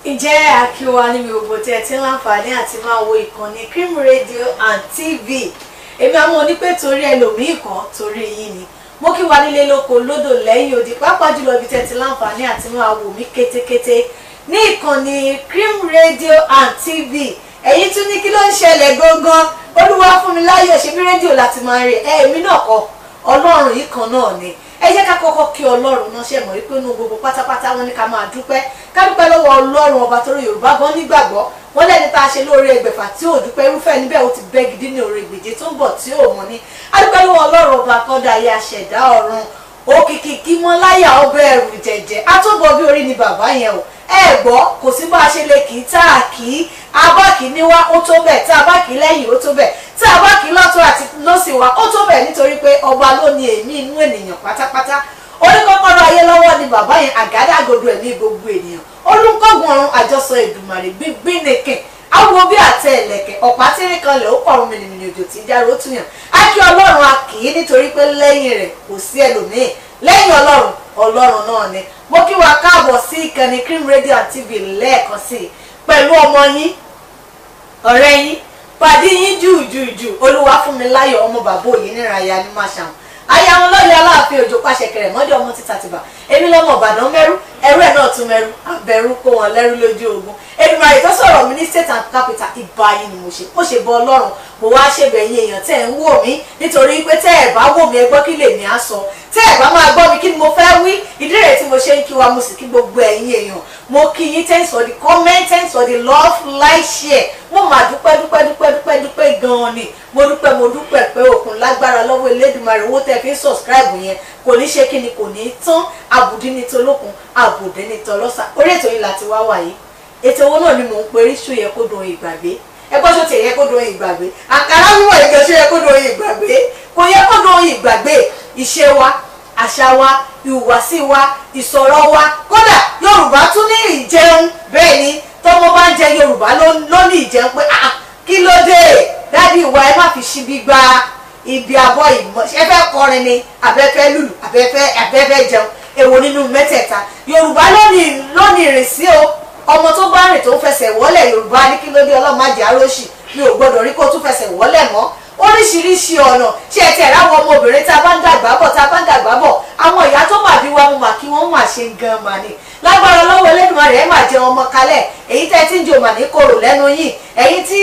Ǹjẹ́ akíwa níbi gbogbo tí ẹ ti ń láǹfààní àti máa wo ìkànnì Cream Radio and TV. Èmi àwọn onípè torí ẹlòmíì kan torí yín ni. Mo kí wa nílé lóko lódò lẹ́yìn odi, pàápàá jùlọ ibi tí ẹ ti láǹfààní àti máa wò mí kétékété ní ìkànnì Cream Radio and TV. Ẹ̀yin tún ní kí ló ń ṣẹlẹ̀ gangan? Olúwa fún mi láyọ̀, ṣe bí rédíò láti máa rí ẹ, èmi náà kọ́, Ọlọ́run yìí kan náà ni. Ẹ jẹ́ ká kọ́kọ́ kí Ọlọ́run náà. Ṣe mọ̀ wípé inú gbogbo pátápátá wọn ní ká máa dúpẹ́, ká dúpẹ́ lọ́wọ́ Ọlọ́run ọba, torí Yorùbá gan nígbàgbọ́ wọ́n lẹ́ni tá a ṣe lóore ẹgbẹ̀fà tí ò dúpẹ́, irúfẹ́ níbẹ̀ ó ti bẹ́ gidi ní oore ìgbèje tó ń bọ̀ tí ò mọ̀ ní. A dúpẹ́ lọ́wọ́ Ọlọ́run ọba kọ́dà ayé, aṣẹ̀dá ọ̀run, òkìkí kí mọ́ láyà, ọbẹ̀ ẹ̀rù jẹ̀jẹ̀ àtúbọ̀ bí orí ni bàbá yẹn o. Ẹ gbọ́, kò sí bá a ṣe lè kì í tá a kì í abá kì í níwá ó tó bẹ̀, tá a bá kì í lẹ́yìn ó tó bẹ̀, tá a bá kì í lọ́tún àti lọ́sì wa ó tó bẹ̀, nítorí pé ọba ló ní èémí inú ènìyàn pátápátá. Oníkọ́kọ́rọ́ ayé lọ́wọ́ ni bàbá yẹn, àgádágodo ẹ̀mí gbogbo ènìyàn, olùkọ́gun ọ̀run, àjọsọ Èdùmàrè, gbígbínìkìn awo bí àtẹ ẹlẹ̀kẹ̀, ọ̀pá tírí kan lẹ̀ ó pọ̀run mìnìmìnì, òjò tí járo tún yàn. Á kí Ọlọ́run, a kì í nítorí pé lẹ́yìn rẹ̀ kò sí ẹlòmíì, lẹ́yìn Ọlọ́run, Ọlọ́run náà ni. Mo kí wa káàbọ̀ sí ìkànnì Cream Radio and TV lẹ́ẹ̀kan sí i pẹ̀lú ọmọ yín, ọ̀rẹ́ yín, pàdé yín jùjùjù, Olúwa fún mi láyọ̀, ọmọ bàbá òye níra ya ní máṣàwọn aya wọn lọ́yọ̀ Aláàfin Òjò pàṣẹkẹrẹ mọ́dé, ọmọ títà tìbà. Èmi lọ́mọ Ìbàdàn mẹ́rú, ẹrú ẹ̀ náà tún mẹ́rú, abẹ́rú kó wọn lẹ́rú lójú ogun. Èdùmàrè tó sọ̀rọ̀ mi ní state and capital, ìbá yín ni mo ṣe, mo ṣe bọ Ọlọ́run, mo wá ṣèbẹ̀ yín èèyàn tẹ́ ẹ̀ ń wò mí, nítorí pé tẹ́ ẹ̀ bá wò mí, ẹ gbọ́ kí lèmi á sọ, tẹ́ ẹ̀ bá máa gbọ́ mi, kí ni mo fẹ́ wí? Ìdí rẹ̀ tí mo ṣe ń kí wa, mo sì kí gbogbo ẹ̀yin èèyàn. Mo kí yín, thanks for the comment, thanks for the love, like, share. Mo mà dúpẹ́ dúpẹ́ dúpẹ́ dúpẹ́ dúpẹ́ gan-an ni. Mo dúpẹ́, mo dúpẹ́ pé òkun lágbára lọ́wọ́ Elédùmarè. Owó tẹ́ fi ń subscribe yẹn kò ní ṣe kí ni, kò ní tán. Àbùdí ní tolókun, àbùdí ní tọlọ́sà. Orí ètò yìí láti wá wà yìí. Ètò owó náà ni mò ń perí, ṣó yẹ kó dùn ìgbàgbé? Ẹ gbọ́, ṣó tiẹ̀ yẹ kó dùn ìgbàgbé? Àkàrà wíwọ̀ ìgbẹ́, ṣó yẹ kó dùn ìgbàgbé? Kò yẹ kó dùn ìgbàgbé. Ìṣe wa, àṣà wa, ìhùwàsí wa, ìsọ̀rọ̀ wa, kódà Yorùbá tún ní ìjẹun. Bẹ́ẹ̀ ni, tọmọ bá ń jẹ, Yorùbá ló ní ìjẹun pé ah, kí ló dé, daddy ìwà, ẹ má fi ṣíbí gba ibi abọ́ ìmọ̀. Ẹ fẹ́ kọrin ni, abẹ́fẹ́ lùlù, abẹ́fẹ́ jẹun, èwo nínú mẹ́tẹ̀ẹ̀ta? Yorùbá ló ní ìrìnsí o. Ọmọ tó bá rìn tó ń fẹsẹ̀ wọ́lẹ̀, Yorùbá ní kí ló dé? Ọlọ́run má jẹ́ aróṣì, mi ò gbọ́dọ̀ rí kó tún fẹsẹ̀ wọ́lẹ̀ mọ́. Oríṣiríṣi ọ̀nà ṣé ẹ ti ẹ̀rọ àwọn ọmọbìnrin tá a bá ń dàgbà bọ̀, tá a bá ń dàgbà bọ̀, àwọn ìyá tó mà bí wa, mo mà kí wọ́n mà ṣe gan mà ní lágbára lọ́wọ́ Elédùmarè. Ẹ mà jẹun ọmọ kalẹ̀. Èyí tẹ́ tí ń jò mà ní korò lẹ́nu yìí. Ẹ̀yin tí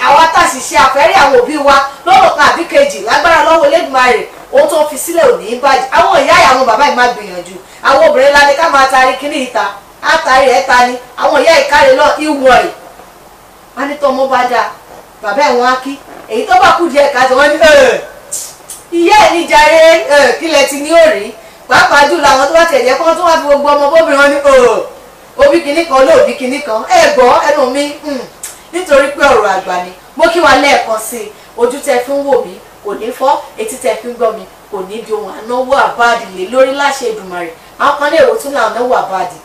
àwa tàṣìṣe àfẹ́rí àwọn òbí wa lọ́rọ̀ kan àbí kejì, lágbára lọ́wọ́ Elédùmarè, ohun tó fi sílẹ̀ ò ní í bàjẹ́. Àwọn ìyá, àwọn bàbá yìí máa gbìyànjú. Àwọn obìnrin la ní ká máa tarí kíní ìta àtàrí ẹ̀ ta ni àwọn ìyá ìkáre náà ìwọ̀n ẹ̀ wọ́n ní tọmọ bá dáa, bàbá ẹ̀ wọ́n á kí. Èyí tó bá kú díẹ̀ káàtó, wọ́n ní ìyá ẹ̀ ní jàre, kílẹ̀ ti ní òrí. Pàápàá jùlọ àwọn tó bá tẹ̀lé kó tó wá fi gbogbo ọmọ bóbìnrin, wọn ní òbí kinní kan olóòbí kinní kan. Ẹ gbọ́ ẹnu mi, nítorí pé ọ̀rọ̀ àgbà ni. Mo kí wa lẹ́ẹ̀kan sí i. Ojú tẹ fi ń wò mí kò ní fọ́, etí tẹ fi ń gbọ́ mi kò ní di ohun ànáwó àbáàdì lé lórí láṣẹ Èdùmàrè. Àwọn kan ní èrò tún náà náwó àbáàdì,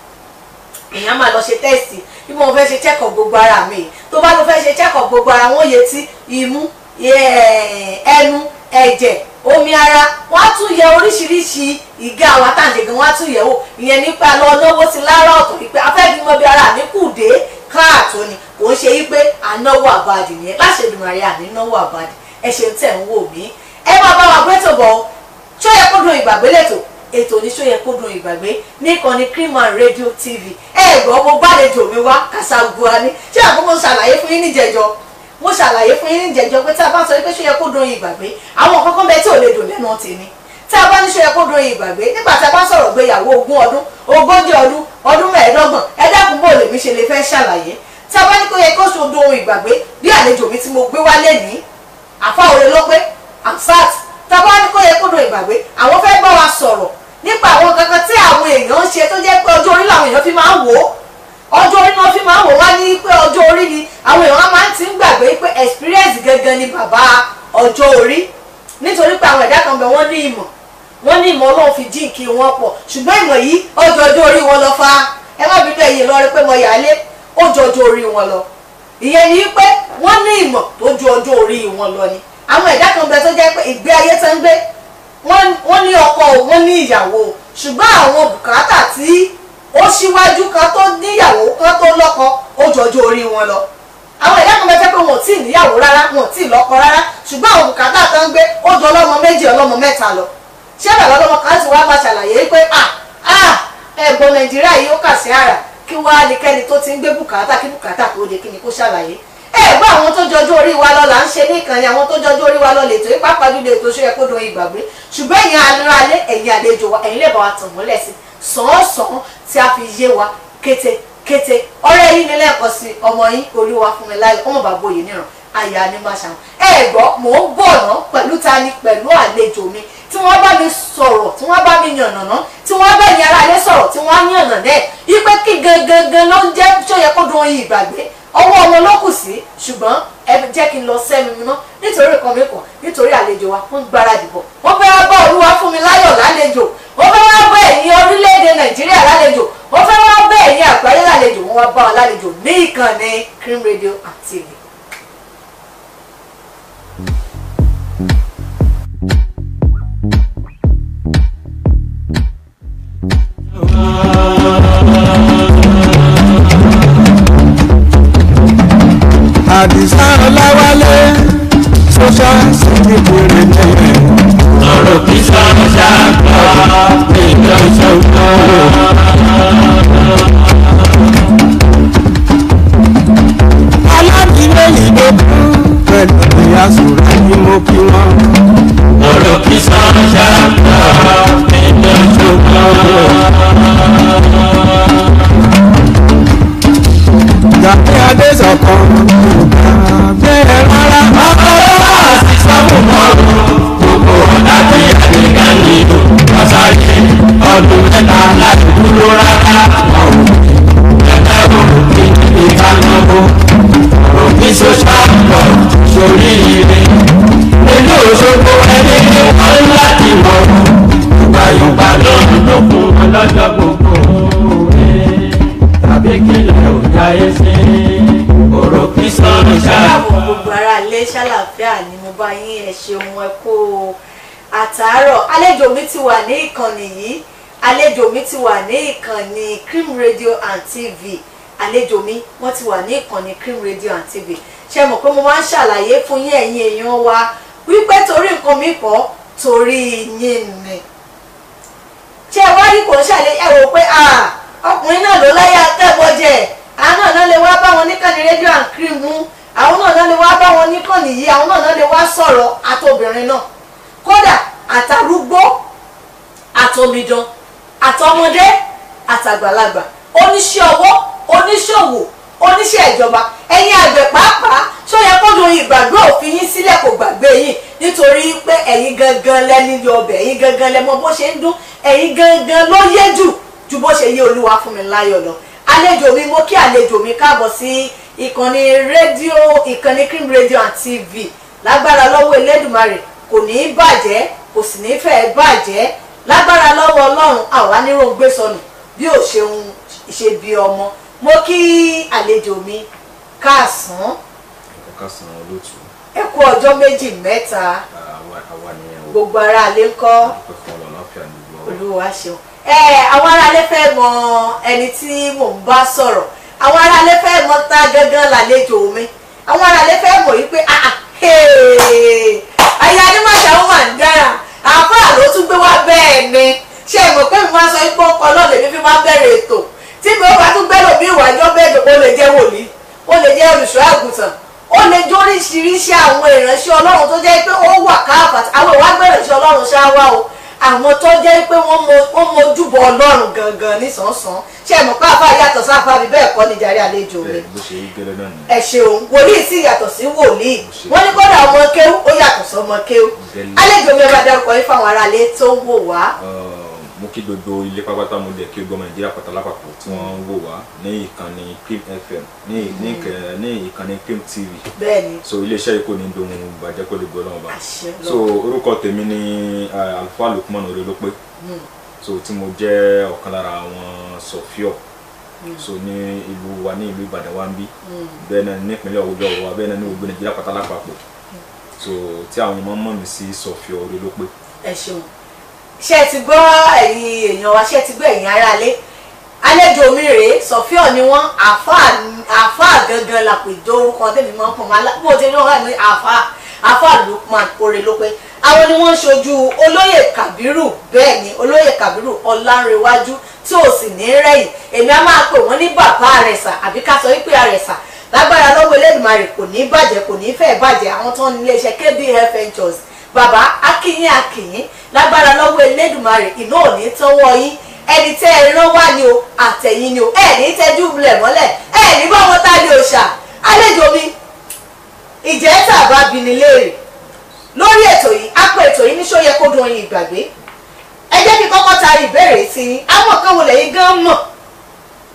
èèyàn máa lọ ṣe test bí mo fẹ́ ṣe check up gbogbo ara mi. Tó bá lọ fẹ́ ṣe check up gbogbo ara wọn, yẹ tí imú, ẹnu, ẹ̀jẹ̀, omi ara, wọ́n á tún yẹ oríṣiríṣi ìgá àwọn àtàǹjẹ̀ gan, wọ́n á tún yẹ̀ wò. Ìyẹn nípa lọ náwó sí lára ọ̀tọ̀ wípé afẹ́bímọ bí ara mi kù dé káàtó ni. Kò ń ṣe wípé ànáwó àbàdì nìyẹn. Láṣẹ Èdùmàrè, àní náwó àbàdì. Ẹ ṣeun tẹ̀ ń wò mí. Ẹ máa bá wa gbẹ́tò bọ̀. Ṣó yẹ kó dùn ìgbàgbé lẹ́tọ̀? Ètò ní ṣó yẹ kó dùn ìgbàgbé ní ìkànnì Cream and Radio TV. Ẹ gbọ́, mo gbàlejò mi wá Kàṣàgùà ni. Ṣé àgbo mo ṣàlàyé fún yín níjẹjọ, mo ṣàlàyé fún yín níjẹjọ pé tá a bá sọ pé ṣó yẹ kó dùn ìgbàgbé, àwọn kankan bẹ tí ò lè dùn lẹ́nu tèmi. Tá a bá ní ṣó yẹ kó dùn ìgbàgbé, nígbà tá a bá sọ̀rọ̀ gbéyàwó 20 ọdún, 40 ọdún, ọdún 25, ẹ dákun, bó lèmi ṣe lè fẹ́ ṣàlàyé? Tá a bá ní kó yẹ kó ṣe dùn ìgbàgbé, bí àlejò mi tí mo gbé wá lẹ́nìí, àfa òre ló pé Amsat, tá a bá ní kó yẹ kó dùn ìgbàgbé, àwọn fẹ́ bá wa sọ̀rọ̀ nípa àwọn kankan tí àwọn èèyàn ń ṣe tó jẹ́ pé ọjọ́ orí làwọn èèyàn fi máa ń wò ó. Ọjọ́ orí náà fi máa ń wò wá ní pé ọjọ́ orí ni àwọn èèyàn máa ń ti ń gbàgbé pé experience gangan ni bàbá ọjọ́ orí, nítorí pé àwọn ẹ̀dá kan bẹ̀, wọ́n ní ìmọ̀, wọ́n ní ìmọ̀, Ọlọ́run fi jíǹkí wọn pọ̀, ṣùgbọ́n ìmọ̀ yìí ọjọ́ ọjọ́ orí wọn lọ fa. Ẹ má bínú, ẹ̀yin lọ rí pé mo yà á lé ó jọ ọjọ́ orí wọn lọ. Ìyẹn ni pé wọ́n ní ìmọ̀ tó ju ọjọ́ orí wọn lọ ni. Àwọn ẹ̀dá kan bẹ tó jẹ́ pé ìgbé ayé tó ń gbé, wọ́n ní ọkọ o, wọ́n ní ìyàwó o, ṣùgbọ́n àwọn bùkátà tí Ó síwájú kan tó níyàwó kan tó lọ́kọ, ó jọjọ́ orí wọn lọ. Àwọn ẹ̀dá kan bẹ́ẹ̀ pé wọn ò tí ì níyàwó rárá, wọn ò tí ì lọ́kọ rárá, ṣùgbọ́n àwọn bùkátà tó ń gbé ó jọ ọlọ́mọ méjì, ọlọ́mọ mẹ́ta lọ. Ṣé bàbá ọlọ́mọ kan sì wá máa ṣàlàyé pé ẹ̀gbọ́n Nàìjíríà yìí ó kà sí àrà, kí wá ní kẹ́ni tó ti ń gbé bùkátà kí bùkátà tó de kí ni kó ṣàlàyé. Ẹ̀gbọ́n àwọn tó jọjú orí wa lọ là ń ṣe ní ìkànnì, àwọn tó jọjú orí wa lọ lè tó ipá pàdúlé ètò ṣe yẹ kó doyin ìgbàgbé. Ṣùgbọ́n ẹ̀yin aráalé, ẹ̀yin àlejò wa, ẹ̀yin lè bá wa tàn mọ́lẹ̀ sí sàn-án tí a fi yé wa kétékété. Ọ̀rẹ́ yín ní lẹ́ẹ̀kan sí ọmọ yín Olúwafúnmiláyọ̀, ọmọ bàbá òye níran àyà ni máa ṣàwọn. Ẹ gbọ́, mò ń bọ̀ ná pẹ̀lú tani, pẹ̀lú àlejò mi tí wọ́n bá mi sọ̀rọ̀, tí wọ́n bá mi yànnàná, tí wọ́n bá ẹ̀yin aráalé sọ̀rọ̀, tí wọ́n á yànnà náà ipe kí gangan ló ń jẹ́ ṣó yẹ kó dun oyin ìgbàgbé. Ọwọ́ wọn ló kù sí, ṣùgbọ́n ẹ jẹ́ kí n lọ sẹ́nu mi ná nítorí nǹkan mi kàn, nítorí àlejò wa wọ́n gbáradì bọ̀. Wọ́n fẹ́ wá bá Olúwafúnmiláyọ̀ lálejò, wọ́n fẹ́ wá bá ẹ̀yin orílẹ̀-èdè Nàìjíríà lálejò, wọ́n fẹ́ wá bá ẹ̀yin àgbáyé lálejò, wọ́n wá bá wa lálejò ní ìkànnì Cream Radio and TV. Àdìsá Ọláwálé social secretary ní. Ọ̀rọ̀ kì í sọ̀rọ̀ ṣáàpọ̀ ìjọ ìṣòro. Alátìlẹ́yìn ló kú pẹ̀lú ìyá sùrẹ́ ní mo kí wọn. Ọ̀rọ̀ kì í sọ̀rọ̀ ṣáàpọ̀ ìjọ ìṣòro. Gàdé Adésọ̀kan bẹ́ẹ̀ rárá. Ọkọ̀ wá sí sọ́mù mọ́rùn-ún gbogbo ọ̀dà tí àgbẹ̀gá ní ìlú ọ̀sáré ọdún mẹ́ta láti dúró rárá. Ẹ̀ka òkè ìkànnàbó òkè social club sórí ire. Nínú Òṣogbo ẹni ní wọ́n láti mọ̀ yùgbàyùgbà ló ń dókun ọlọ́jọ́ gbogbo tàbí kílẹ̀ ò jáyé sí ọ̀rọ̀ kí sọ̀rọ̀ ṣáà. Káàbọ̀ gbogbo ará ilé, ṣàlàáfíà ni mo bá yín, ẹ ṣeun, ẹ kú àtàárọ̀. Àlejò mi ti wà ní ìkànnì yìí, àlejò mi ti wà ní ìkànnì Cream Radio and TV. Àlejò mi wọ́n ti wà ní ìkànnì Cream Radio and TV. Ṣé mọ̀ pé mo máa ń ṣàlàyé fún yín ẹ̀yin èèyàn wa wípé torí nǹkan mi kọ́, torí yín ni. Ṣé ẹ wá rí kò ń ṣàlẹ̀ ẹ wò pé ọkùnrin náà ló láyà tẹ́gbọ́jẹ̀, àwọn náà lè wá bá wọn níkànnì rédíò and Cream mú, àwọn náà lè wá bá wọn níkànnì yìí, àwọn náà lè wá sọ̀rọ̀ àtobìnrin náà, kódà àtàrúgbó, àtòmìdán, àtọmọdé, àtàgbàlagbà, oníṣẹ́ ọwọ́, oníṣòwò, oníṣẹ́ ìjọba, ẹ̀yin àgbẹ̀ pàápàá. Ṣó yẹ kó lu ìgbàgbé òfin yín sílẹ̀ kò gbàgbé yín, nítorí pé ẹ̀yin gangan lẹ́ni ọbẹ̀, ẹ̀yin gangan lẹ mọ bó ṣe ń dún, ẹ̀yin gangan ló yé jù ju bó ṣe yé Olúwafúnmiláyọ̀ lọ. Àlejò mi, mo kí àlejò mi káàbọ̀ sí ìkànnì rédíò, ìkànnì Cream Radio and TV. Lágbára lọ́wọ́ Elédùmarè kò ní í bàjẹ́, kò sì ní í fẹ́ bàjẹ́. Lágbára lọ́wọ́ Ọlọ́run àwa níròǹgbé sọnù bí ò ṣeun ṣe bí ọmọ. Mo kí àlejò mi káàsán. Ẹ káàsán olóòtú. Ẹ kú ọjọ́ méjì mẹ́ta. Àwa nìyẹn o. Gbogbo ará ilé ń kọ́. Olúwa ṣeun. Àwọn aráalé fẹ́ mọ ẹni tí mò ń bá sọ̀rọ̀, àwọn aráalé fẹ́ mọ ta gangan lálejò mi, àwọn aráalé fẹ́ mọ̀ yìí pé àyà ni má ṣàwọn máa ń dára, àáfàá ló tún gbé wá. Bẹ́ẹ̀ ni, ṣé mọ̀ pé mi máa sọ pé ọkọ náà lèmi fi máa bẹ̀rẹ̀ ètò tí mi ò bá tún gbẹ́lò bí ìwàjọ́ bẹ́ẹ̀, ó lè jẹ́ wòlíì, ó lè jẹ́ olùṣọ́ àgùntàn, ó lè jẹ́ oríṣiríṣi àwọn ìránṣẹ́ Ọlọ́run tó jẹ́ pé ó wà káàfà. Àwọn ìwà gbẹ̀ránṣẹ́ Ọlọ́run ṣáá wá o, àwọn tó jẹ́ pé wọ́n mojúbọ Ọlọ́run gangan nísànsán. Ṣé ẹ mọ̀ pé àfa yàtọ̀ sáfà bí bẹ́ẹ̀ kọ́ ni jàre àlejò mi? Ẹ ṣeun. Wòlíì sì yàtọ̀ sí wòlíì, wọ́n ní kódà ọmọ kéwú ó yàtọ̀ sọmọ kéwú. Àlejò mi, ẹ bá dárúkọ yín fáwọn aráalé tó ń wò wá. Mo kí gbogbo ilé pápátá, mo dẹ̀ kí gbogbo ọmọ Nàìjíríà pátá lápapọ̀ tí wọ́n ń wò wá ní ìkànnì Cream FM, ní ìkànnì Cream TV. Bẹ́ẹ̀ni. So iléeṣẹ́ yìí kò ní dohun bàjẹ́ kó lè gbọ́ lọ́wọ́ bá. So orúkọ tèmi ni Àlùfáà Lukman Orelope. So tí mo jẹ́ ọ̀kan lára àwọn sọ̀fíọ̀ so ní ìlú wa, ní ìlú Ìbàdàn wa ń bí, bẹ́ẹ̀ náà nípínlẹ̀ Ọ̀yọ́ wa, bẹ́ẹ̀ náà ní gbogbo Nàìjíríà pátá lápapọ̀. So tí àwọn ọmọ mọ̀ mí sí Sọ̀fíọ̀ Orelope. Ẹ ṣeun. Ṣé ẹ ti gbọ́ ẹ̀yin èèyàn wa, ṣé ẹ ti gbọ́ ẹ̀yin aráalé? Àlejò mi rèé, Sọfíọ̀ ni wọ́n, àáfàá gangan làpèjọ orúkọ tèmi máa ń pọ̀ máa bó ti ní wọ́n wà ní àáfàá Lukman Orelope. Àwọn ni wọ́n ń ṣojú olóyè Kàbírù, bẹ́ẹ̀ ni olóyè Kàbírù Ọlánrewájú tí ò sì ní rẹ̀yìn. Èmi á máa pè wọ́n ní bàbá Àrẹ̀sà àbí ká sọ wípé Àrẹ̀sà lágbára lọ́wọ́ Elédùmarè kò ní bàjẹ́, kò ní fẹ́ bàjẹ́. Àwọn tó ń ní iléeṣẹ́ KBF Ventures, bàbá akínyìn akínyìn lágbára lọ́wọ́ Elédùmarè, iná ò ní tọ́wọ́ yín. Ẹni tẹ́ ẹ rán wá ni o, àtẹ̀yìn ni o, ẹ ní tẹ́jú lẹ̀ mọ́lẹ̀, ẹ ní bá wọn tá ní òòṣà. Àlejò mi, ìjẹ́ tàbá bi ni léèrè lórí ètò yìí, á pé ètò yìí ní ṣó yẹ kó dùn oyin ìgbàgbé. Ẹ jẹ́ kí kọ́kọ́ taari ìbéèrè sí yín. Àwọn kan wò lẹ́yìn gan mọ̀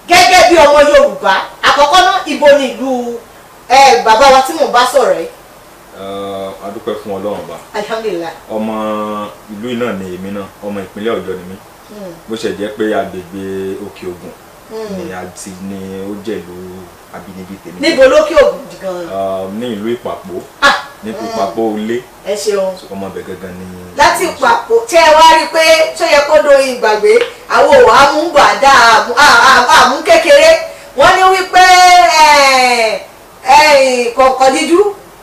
gẹ́gẹ́ bí ọmọ Yorùbá. Àkọ́kọ́ náà, ibo ni ìlú bàbá wa tí mò ń bá sọ̀rọ̀ yìí? A dúpẹ́ fún Ọlọ́run Ọba. Alhamdulillah. Ọmọ ìlú yìí náà ni èmi náà, ọmọ ìpínlẹ̀ Ọ̀yọ́ ni mí. Bó ṣe jẹ́ pé agbègbè Òkè Ògùn ni àti ni ó jẹ́ ìlú abínibí tèmi. Níbo lókè Ògùn gan? Ní ìlú Ìpàpó, ní Ìpàpó Ilé. Ẹ ṣeun. Ọmọ ibẹ̀ gangan ni. Láti Ìpàpó, tẹ́ ẹ wá rí i pé ṣó yẹ kó doyin ìgbàgbé, àwọn ò wá mú bàdá àmú kékeré. Wọ́n ní wípé kọ̀ọ̀kan díjú,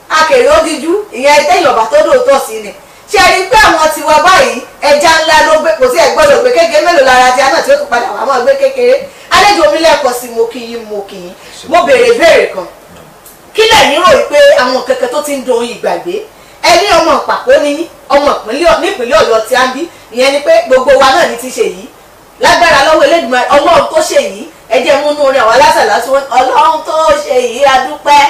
akèrè ó díjú, ìyẹn tẹ́yìn ọ̀bà tó dòótọ́ sí ni. Ṣé ẹ rí i pé àwọn tiwa báyìí ẹja ńlá ló gbé, kò sí ẹ gbọ́dọ̀ gbé kékeré mélòó lára tí a náà tí ó tún padà wà máa gbé kékeré. Àlejò mi lẹ́ẹ̀kan sí, mo kí yín, mo kí yín. Mo béèrè ìbéèrè kan. Kí lẹ̀yin rò wípé àwọn kankan tó ti ń dohun ìgbàgbé? Ẹni ọmọ Ìpàpó ni, ọmọ nípìnlẹ̀ Ọ̀yọ́ tí a ń bí, ìyẹn ni pé gbogbo wa náà ní ti ṣe yìí. Lágbára lọ́wọ́ Elédùmarè, Ọlọ́run tó ṣe yìí, ẹ jẹ́ múnú rẹ̀ wá lásàlá tí wọ́n, Ọlọ́run tó ṣe yìí a dúpẹ́,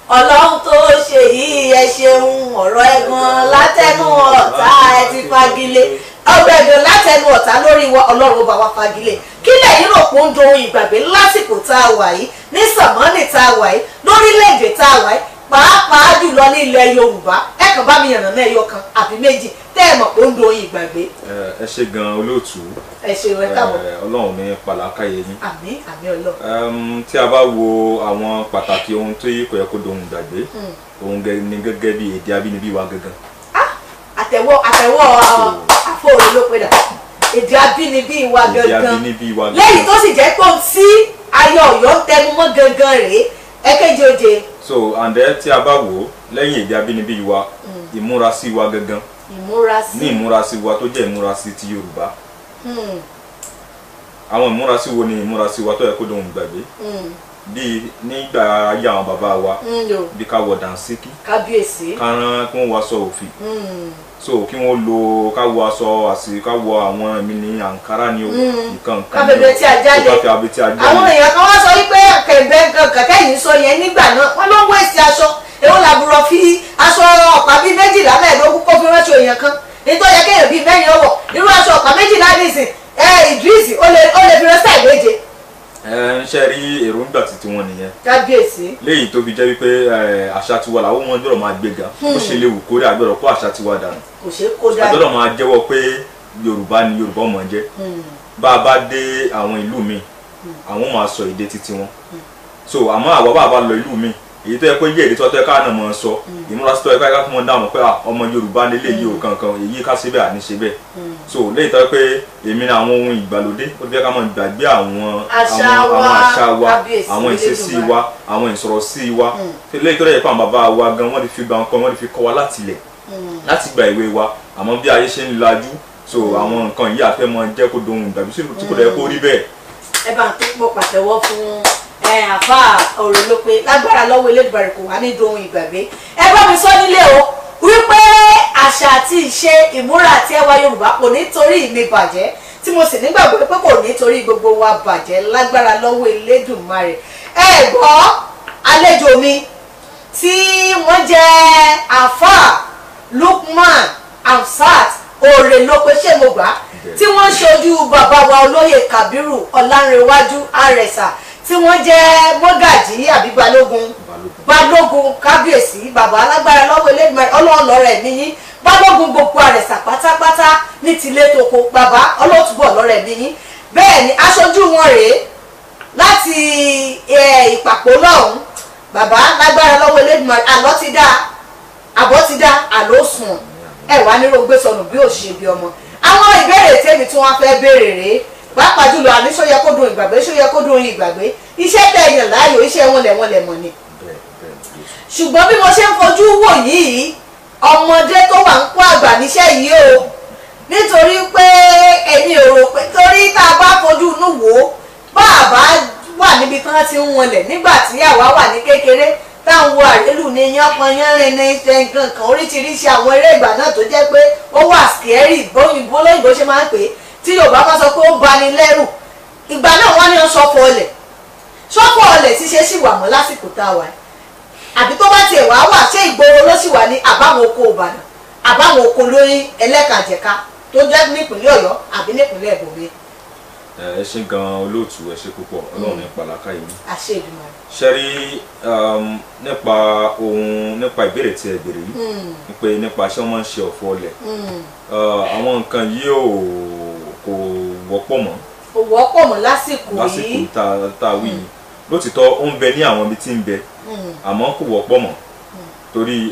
Ọlọ́run tó ṣe yìí ẹ ṣeun, ọ̀rọ̀ ẹ̀gbọ́n látẹnu ọ̀tá ẹ ti fagilé, ọ̀rọ̀ ẹ̀gbọ́n látẹnu ọ̀tá lórí wa, Ọlọ́run bá wa fagilé. Kí lẹ̀yin rò pé ó ń dohun ìgbàgbé lásìkò tá a wà yìí, ní sàmọ́nì tá a wà yìí, lórílẹ̀‐èdè tá a wà yìí, pàápàá jùlọ ní ilẹ̀ Yorùbá? Ẹ kàn bá mi yànnà náà ẹyọ kan àbí méjì tẹ́ ẹ mọ̀ pé ó ń dohun ìgbàgbé. Ẹ ṣe gan olóòtú. Ẹ ṣe ẹ káàbọ̀. Ọlọ́run ní pàlàkàyè yín. Àmín àmín Ọlọ́run. Tí a bá wo àwọn pàtàkì ohun tó yí kò yẹ kó dohun ìgbàgbé, ohun ni gẹ́gẹ́ bí èdè abínibí wa gangan. Àtẹ̀wọ́ àfọ̀rọ̀ ló pe dà, èdè abínibí wa gangan, lẹ́yìn tó sì jẹ́ pé ohun tí Ayọ̀ Ọ̀yọ́ ń tẹnumọ́ gangan rèé. Ẹ̀kejì òde. So and then tí a bá wò ó lẹ́yìn èdè abínibí wa, ìmúrasí wa gangan, ní ìmúrasí wa tó jẹ́ ìmúrasí ti Yorùbá. Àwọn ìmúrasí wo ni ìmúrasí wa tó yẹ kó dohun ìgbàgbé? Bí nígbà ayé àwọn bàbá wa, bí ká wọ dànsíkí, kábíyèsí, ká rán kí wọ́n wọ aṣọ òfì, so kí wọ́n lo ká wọ aṣọ àṣì, ká wọ àwọn ẹ̀mí ní àǹkárá ni o, nǹkan nǹkan ni o, kábẹ̀bẹ̀ tí a jáde. Àwọn èèyàn kan wá sọ wípé kẹ̀mbẹ́ nǹkan kẹ̀kẹ́ yìí sọ yẹn nígbà náà, wọ́n ló ń wéṣì aṣọ, èwo làbúrò fi aṣọ ọ̀pá bíi 12 mẹ́ẹ̀ẹ́dógún kó fi ránṣọ èèyàn kan, nítorí yẹ kéèyàn bíi 4 ọwọ́ irú aṣọ ọ̀pá 12 nísìn, Idris ó lè fi ránṣẹ́ méje. Ẹ ń ṣe rí èròǹgbà títí wọn nìyẹn. Kábíyèsí. Léyìí tó fi jẹ́ wípé àṣà tiwa làwọn ọmọ gbọ́dọ̀ máa gbéga. Ó ṣe léwu kórè àgbọ̀dọ̀ kó àṣà tiwa dànù. Kò ṣeé kó dànù. Àgbọ̀dọ̀ máa jẹ́wọ́ pé Yorùbá ni Yorùbá ọmọ jẹ́. Bá a bá dé àwọn ìlú mi, àwọn máa sọ èdè títí wọn. So àmọ́ àwa bá a bá lọ ìlú mi, èyí tó yẹ pé yé èdè tó yẹ ká náà mọ̀ sọ, ìmúrasí tó yẹ ká fún wọn dáhùn pé ọmọ Yorùbá nílé yìí ò kankan, èyí ká ṣe bẹ́ẹ̀ àní ṣe bẹ́ẹ̀. So léyìí tó yẹ pé èmi ní àwọn ohun ìgbàlódé ó ti fẹ́ ká mọ̀ gbàgbé àwọn àṣà wa, àwọn ìṣesí wa, àwọn ìsọ̀rọ̀sí wa. Léyìí tó yẹ pé àwọn bàbá wa gan wọ́n ti fi gba nǹkan, wọ́n ti fi kọ́ wa láti ilẹ̀, láti gba ìwé wa. Àmọ́ bí ayé ṣe ń lajú, so àwọn nǹkan yìí àfẹ́ mọ jẹ́ kó dohun ìgbàgbé tí kò dẹ̀ kó rí bẹ́ẹ̀. Ẹ bá ń tó pọ̀ pàtẹ́wọ́ fún àfáà Orelope, lágbára lọ́wọ́ Elédùmarè kò wá ní dohun ìgbàgbé. Ẹ bá mi sọ nílé o wípé àṣà àti ìṣe, ìmúra àti ẹwà Yorùbá kò ní torí mi bàjẹ́, tí mo sì nígbàgbọ́ pé kò ní torí gbogbo wa bàjẹ́ lágbára lọ́wọ́ Elédùmarè. Ẹ gbọ́ àlejò mi tí wọ́n jẹ́ àfáà Lukman Hamzat Orelope, ṣé mo gbà, tí wọ́n ṣojú bàbá wa olóyè Kàbírù Ọlánrewájú Àrẹ̀sà, tí wọ́n jẹ́ mọ́gàjí àbí balógun, balógun kábíyèsí, bàbá alágbára lọ́wọ́ Elédùmarè, Ọlọ́run lọ́rẹ̀ mi yín, balógun gbogbo Àrẹ̀sà pátápátá ní tilé toko, bàbá ọlọ́túbọ̀ lọ́rẹ̀ mi yín. Bẹ́ẹ̀ ni aṣojú wọn rèé láti Ìpàpó lọ́hùn, bàbá lágbára lọ́wọ́ Elédùmarè, àlọ́ ti dá, àbọ̀ ti dá, àlọ́ sùn, ẹ wà ní rògbé sọnù bí ò ṣe bí ọmọ. Àwọn ìbéèrè tèmi tí wọ́n fẹ́ béèrè rèé, Pàápàá jùlọ àní ṣó yẹ kó dùn ìgbàgbé, ṣó yẹ kó dùn ìgbàgbé, iṣẹ́ tẹ̀ yàn láàyò, iṣẹ́ wọn lẹ̀ wọ́n lẹ̀ mọ̀ ni. Ṣùgbọ́n bí mo ṣe ń fojú wò yìí, ọmọdé tó wà ń kó àgbà níṣẹ́ yìí o, nítorí pé èmi ò rò pé torí tá a bá fojú inú wò ó, bá a bá wà níbi tí wọ́n ti ń wọlẹ̀ nígbà tí àwa wà ní kékeré, táwọn wo àrélù ní yánpọnyánrin ní ṣe nǹkan kan oríṣiríṣi àwọn eré ìgbà náà tó jẹ́ pé ó wà scary, bóyìnbó lóyìnbó ṣe máa ń pè é, tí Yorùbá máa sọ pé ó bani lẹ́rù. Ìgbà náà wọ́n ní ó ṣọ̀fọ̀ ọlẹ̀, ṣọ̀fọ̀ ọlẹ̀ ṣíṣe sì wà mọ́ lásìkò tá a wà yìí, àbí tó bá tiẹ̀ wá wà, ṣé ìgboro ló sì wà ní àbáwọn oko Ìbàdàn, àbáwọn oko lórí ẹlẹ́kàjẹ̀ka tó jẹ́ nípìnlẹ̀ Ọ̀yọ́ àbí nípìnlẹ̀ ibòmíì? Ẹ ṣé gan olóòtú, ẹ ṣé púpọ̀, Ọlọ́run ní pàlákà yìí. Àṣẹ Èdùmàrè. Ṣe rí nípa ohun nípa ìbéèrè tí ẹ béèrè yìí pé nípa ṣé wọ́n máa ń ṣe ọ̀fọ̀ ọlẹ̀, àwọn nǹkan yìí ò kò wọ́pọ̀ mọ́. Kò wọ́pọ̀ mọ́ lásìkò yìí. Lásìkò tá a wí yìí lótìtọ́ ó ń bẹ ní àwọn ibi tí ń bẹ, àmọ́ kò wọ́pọ̀ mọ́ torí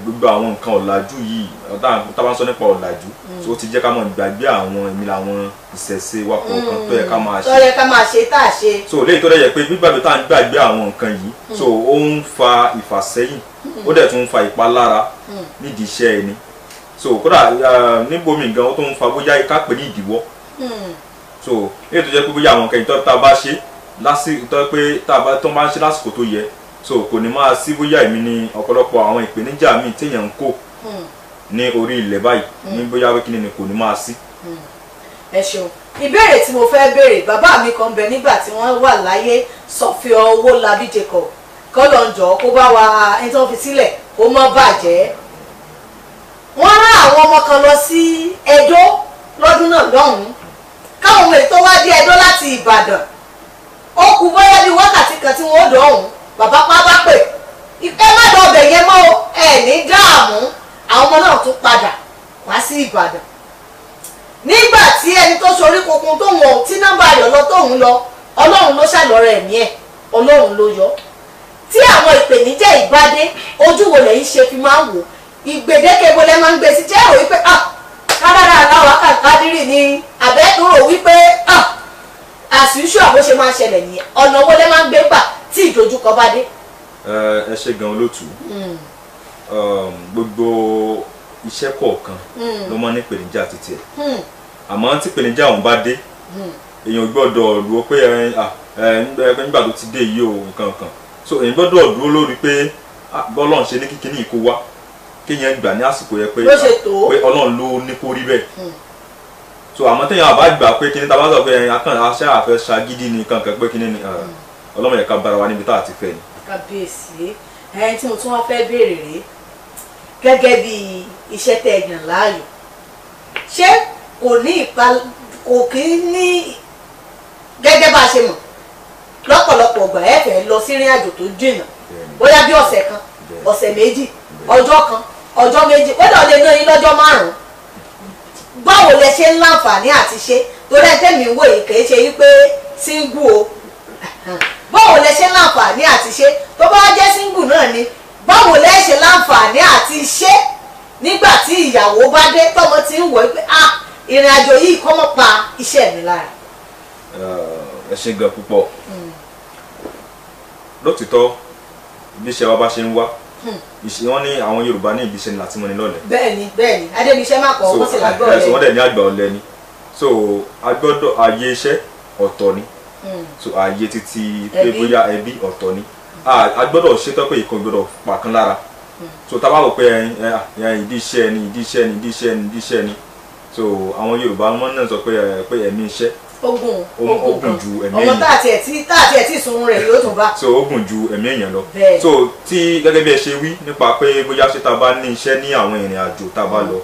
gbogbo àwọn nǹkan ọ̀làjú yìí, tá a bá ń sọ nípa ọ̀làjú, ó ti jẹ́ ká máa gbàgbé àwọn èmi làwọn ìṣẹ̀ṣe wa kọ̀ọ̀kan tó yẹ ká máa ṣe. Tó yẹ ká máa ṣe tá a ṣe. So léyìí tó dẹ̀ yẹ pé gbígbàgbé tá à ń gbàgbé àwọn nǹkan yìí, so ó ń fa ìfàsẹ́yìn, ó dẹ̀ tún ń fa ìpalára nídìí iṣẹ́ ẹni. So kódà níbomi gan ó tún ń fa bóyá ká pè ní ìdíwọ́. So léyìí tó jẹ́ pé bóyá àwọn nǹkan ìtọ́ tá a bá ṣe lásìkò pé tá a bá tó máa ń ṣe lásìkò tó yẹ, so kò ní máa sí bóyá èmi ní ọ̀pọ̀lọpọ̀ àwọn ìpèníjà míì téèyàn ń kó ní orí ilẹ̀ báyìí ní bóyá wíkíní ni kò ní máa sí. Ẹ ṣeun. Ìbéèrè tí mo fẹ́ béèrè, bàbá mi kan bẹ nígbà tí wọ́n wà láyé, Sọfíọ Owólabí Jacob, kọ́lọ́njọ́ kó bá wa ẹni tí wọ́n fi sílẹ̀ kó má bàjẹ́. Wọ́n rán àwọn ọmọ kan lọ sí Ẹdó lọ́dún náà lọ́hùn-ún, káwọn ọmọ ètò wá dé Ẹdó láti Ìbàdàn, ó kù bóyá bí wákàtí kan tí wọ́n ó dọ̀hún, bàbá pa bá pè ẹ má dọ̀ ọbẹ̀ yẹn mọ́ ẹ ní dààmú. Àwọn ọmọ náà tún padà wá sí Ìbàdàn. Nígbà tí ẹni tó sorí kunkun tó wọ̀n tí nọ́mbà rẹ̀ lọ tóun lọ, Ọlọ́run ló ṣàlọ́rọ̀ ẹ̀mí ẹ̀, Ọlọ́run ló yọ. Tí àwọn ìpèníjà ìbádé, ojú wo lẹ́yìn ṣe fi máa ń wò ìgbèdéke bo lẹ́ máa ń gbé sí? Jẹ́ èrò wípé kádàrá aláwọ̀ kádìrì ni, àbẹ́túrò wípé àṣìṣù àbó ṣe máa ṣẹlẹ̀ nìyẹn, ọ̀nà owó lẹ́ máa ń gbé gbà tí ìdojúkọ bá dé? Ẹ ṣé gan olóòtú. Gbogbo iṣẹ́ kọ̀ọ̀kan ló máa ń ní ìpèníjà títí ẹ̀, àmọ́ tí ìpèníjà ọ̀hún bá dé, èèyàn gbọ́dọ̀ dúró pé nígbà tó ti dé yìí o nǹkan kan, so èèyàn gbọ́dọ̀ dúró lórí pé bọ́lọ́run ṣe ní kíkiní kó wá, kéèyàn gbà ní àsìkò yẹn pé Ọlọ́run ló ní kó rí bẹ́ẹ̀. So àmọ́ téèyàn àbá gbà pé kíní tá a bá sọ pé akàn aṣẹ́ àfẹ́ ṣagídí ni kankan pé kíní ni Ọlọ́run yẹ ká bára wa níbi tá a ti fẹ́ ni. Kábíyèsí. Ẹni tí mo tún wá fẹ́ béèrè rèé, gẹ́gẹ́ bí iṣẹ́ tẹ́ ẹ yàn láàyò, ṣé kò ní ipa, kò kí ní, gẹ́gẹ́ bá a ṣe mọ̀ lọ́pọ̀lọpọ̀ ọgbà ẹ fẹ́ lọ sí ìrìn àjò tó jìnnà, bóyá bí ọ̀sẹ̀ kan, ọ̀sẹ̀ méjì, ọjọ́ kan, ọjọ́ méjì, kódà ó lè ná yín lọ́jọ́ márùn-ún, báwo lẹ ṣe ń láǹfààní àti ṣe? Torí ẹ tẹ́mi ń wò yìí kì í ṣe wípé síngù o, báwo lẹ ṣe ń láǹfààní àti ṣe? Tó bá jẹ́ síngù náà ni, báwo lẹ ṣe láǹfààní àti ṣe nígbà tí ìyàwó bá dé tọmọ ti ń wò ó pé ah ìrìn àjò yìí kọ́ mọ́ pa iṣẹ́ mi lára? Ẹ ṣé gan púpọ̀. Lótìtọ́ bí iṣẹ́ wa bá ṣe ń wá, wọ́n ní àwọn Yorùbá ní ìbíṣẹ́ ni láti mọ́ni lọ́lẹ̀. Bẹ́ẹ̀ni bẹ́ẹ̀ni, adébíṣẹ́ má kọ́ wọ́n sì lágbọ́ ọ̀lẹ. Wọ́n dẹ̀ ní àgbà ọ̀lẹ ni, so a gbọ́dọ̀ ààyè iṣẹ́ ọ̀tọ̀ ni, so ààyè títí pé bóyá ẹbí ọ̀tọ̀ ni, a gbọ́dọ̀ ṣetán pé ìkan gbọ́dọ̀ pàkan lára. So tá a bá wò pé ìdí iṣẹ́ ni, ìdí iṣẹ́ ni, ìdí iṣẹ́ ni, ìdí iṣẹ́ ni, so àwọn Yorùbá wọn náà sọ pé ẹ̀mí iṣẹ́ ogun ju ẹ̀mí èèyàn, ọmọ tá àti ẹ̀ tí sun rẹ̀ yóò tún bá. So ogun ju ẹ̀mí èèyàn lọ. So tí gẹ́gẹ́ bí ẹ ṣe wí nípa pé bóyá ṣe tá a bá ní iṣẹ́ ní àwọn ìrìn àjò tá a bá lọ,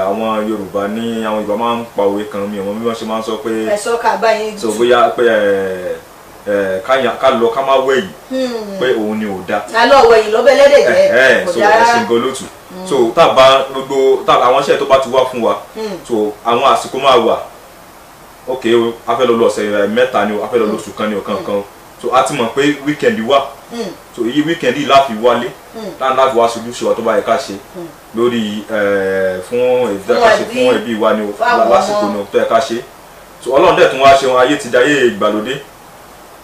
àwọn Yorùbá ní àwọn Yorùbá máa ń pa òwe kan, mi ò mọ bí wọ́n ṣe máa ń sọ pé ẹ̀sọ́ ká bá yín. So bóyá pé ká lọ ká má wẹ̀yìn pé òun ni ò da. Ká lọ wẹ̀yìn lọ́bẹ̀ lẹ́dẹ̀ jẹ́. Kò dáa. So ẹ̀sìn gan lótú. So tá a bá gbogbo àwọn iṣẹ́ tó bá ti wá fún wa, so àwọn àsìkò máa wà, ok o a fẹ́ lọ lọ ọ̀sẹ̀ mẹ́ta ni o, a fẹ́ lọ lóṣù kan ni o, kankan, so a ti mọ̀ pé weekend wà, so èyí weekend yìí láfi wálé láti wá sojúṣe wa tó bá yẹ ká ṣe lórí fún èyí ká ṣe fún ẹbí wa ni o, lásìkò ni o tó yẹ ká ṣe. So Ọlọ́run dẹ̀ tún wá ṣe wọn, ayé ti dayé ìgbàlódé.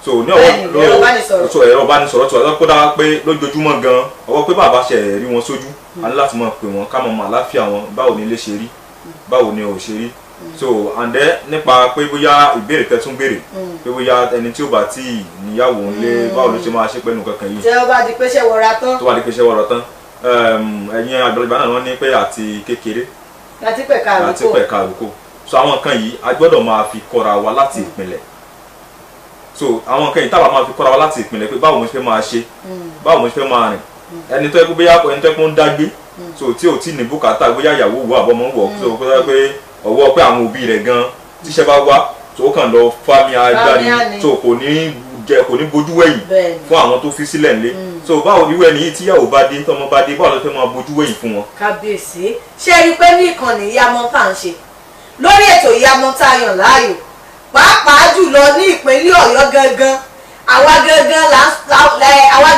So ní ọwọ́ so ẹ̀rọ ìbánisọ̀rọ̀ tí wọ́n kó dáa pé lójoojúmọ́ gan ọwọ́ pé bàbá ṣe rí wọn sójú, a ní láti máa pè wọ́n ká mọ̀ mọ́ àláfíà wọn, báwo ni ilé ṣe rí, báwo ni ò ṣe rí. So and then nípa pé bóyá ìbéèrè tẹ́tún béèrè pé bóyá ẹni tí ó bá tí níyàwó ńlé báwo ló ṣe máa ṣe pẹ̀lú kankan yìí. Tí ó bá di pé ṣé wọra tán. Tó bá di pé ṣé wọra tán, ẹ̀yin àgbàlagbà náà wọ́n ní pé àti kékeré láti pẹ̀ka àròkọ. So àwọn nǹkan yìí a gbọ́dọ̀ máa fi kọ́ra wa láti ìpìlẹ̀. So àwọn nǹkan yìí táwa máa fi kọ́ra wa láti ìpìlẹ̀ pé báwo mo ṣe fẹ́ máa ṣe, báwo mo ṣe fẹ́ máa rìn. Ẹni tó yẹ kó bóyá ẹni tó yẹ kó ń dágbé, so tí ò tí ní bùkátà bóyá ìyàwó wò àbọ̀mọ́ wọ̀, so kó sọ pé ọwọ́ pé àwọn òbí rẹ̀ gan tíṣẹ́ bá wá, so ó kàn lọ fámi agbárí, so kò ní jẹ kò ní bojú wẹ̀yìn fún àwọn tó fi sílẹ̀ nílé. So báwo irú ẹni yìí tíyàwó bá dé tọmọ bá dé, báwo ló fẹ́ máa bojú wẹ̀yìn fún wọn. Kábíyèsí, ṣé ẹ rí i pé ní ìkànnì Ìyámọ̀ tá à ń ṣe lórí ètò Ìyámọ̀ tá a yàn láàyò, pàápàá jùlọ ní ìpínlẹ̀ Ọ̀yọ́ gangan, àwa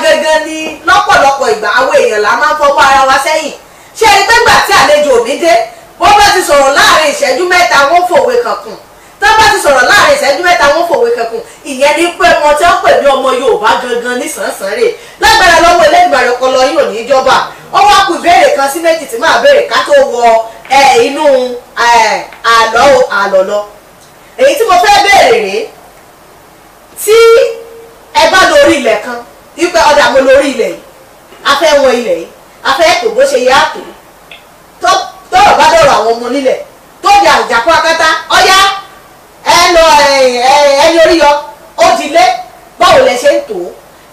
gangan ní lọ́pọ̀lọpọ̀ ìgbà àwọn èèyàn là máa ń fọwọ́ ara wa sẹ́yìn. Ṣé ẹ rí i pé gbà tí àlejò mi dé, bó bá ti sọ̀rọ̀ láàrin ìṣẹ́jú mẹ́ta wọ́n fòwe kankun, tó bá ti sọ̀rọ̀ láàrin ìṣẹ́jú mẹ́ta wọ́n fòwe kankun, ìyẹn ni pé wọn ti ń pè ní ọmọ Yorùbá gangan ní sànsàn rè. Lágbára lọ́wọ́ Elédùmarè ọpọlọ yìí ò ní jọba. Ó wá kù ìbéèrè kan sí méjì tí máa béèrè ká tó wọ inú àlọ́ àlọ́ lọ. Èyí tí mo fẹ́ béèrè rèé, tí ẹ bá lórí ilẹ̀ kan, wípé ọ̀dà mo lórí ilẹ̀ yìí, a fẹ́ wọn ilẹ̀ yìí, a fẹ́ tò bó ṣe yẹ àtò, tọ́rọ̀ bá dọ̀rọ̀ àwọn ọmọ nílẹ̀ tó di àjàkú akátá, ọ̀yá ẹ lọ ẹni orí yọ ó di lé, báwo lẹ ṣe ń tò ó?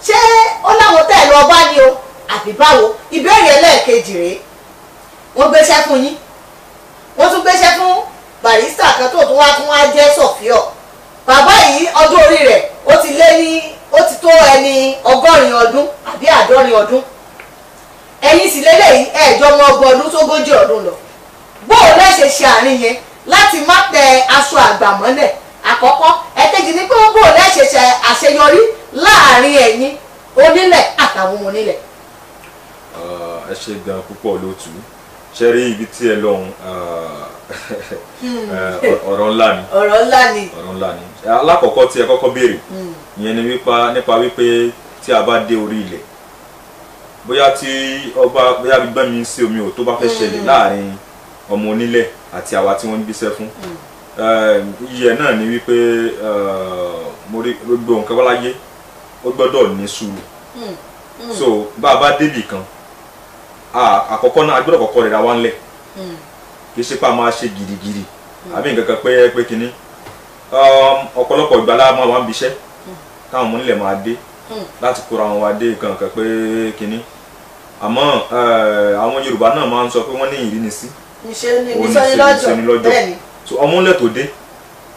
Ṣé ó láwọn tẹ́ ẹ lọ bá ní o àbí báwo? Ìbéèrè ẹlẹ́ẹ̀kejì rèé, wọ́n gbéṣẹ́ fún yín, wọ́n tún gbéṣẹ́ fún barista kan tó tún wá jẹ́ sọ̀fíọ̀. Bàbá yìí ọdún orí rẹ̀ ó ti lé ní ó ti tó ẹni 80 ọdún àbí 70 ọdún, ẹ̀yin sì lélẹ́yìí ẹ̀ẹ́dọ́ ọmọ 30 ọdún sógójì ọdún lọ. Bóò lẹ́sẹ̀ ṣe àárín yẹn láti má tẹ aṣọ àgbà mọ́lẹ̀ àkọ́kọ́. Ẹ̀kejì ni pé bóò lẹ́sẹ̀ ṣe àṣeyọrí láàrin ẹ̀yin onílẹ̀ àtàwọn ọmọ onílẹ̀. Ẹ ṣe gan púpọ̀ lóòtú. Ṣe rí ibi tí ẹ lọ́hùn, ọ̀rọ̀ ńlá ni. Ọ̀rọ̀ ńlá ni. Ọ̀rọ̀ ńlá ni. Alákọ̀ọ́kọ́ tí ẹ kọ́kọ́ béèrè ìyẹn ni nípa wípé tí a bá dé orí ilẹ̀, bóyá tí ọba bóyá gbígbọ́n mi sí omi ò tó bá fẹ́ ṣẹlẹ̀ láàrin ọmọ onílẹ̀ àti àwa tí wọ́n ń gbéṣẹ́ fún, iye náà ni wípé mo rí gbogbo nǹkan wá láyé ó gbọ́dọ̀ ní sùúrù. So bá a bá débì kan, àkọ́kọ́ náà a gbọ́dọ̀ kọ́kọ́ rẹra wá ńlẹ̀, kì í ṣe pé a máa ṣe gìrìgìrì àbí nǹkan kan pé kínní. Ọ̀pọ̀lọpọ̀ ìgbà la máa wà ń biṣẹ́ táwọn ọmọ onílẹ̀ máa dé láti kóra wọn wá dé nǹkan kan pé kínní. Àmọ́ àwọn Yorùbá náà máa ń sọ pé wọ́n ní ìrínisí ìṣẹ́ni. So ọmọ ńlẹ̀ tó dé,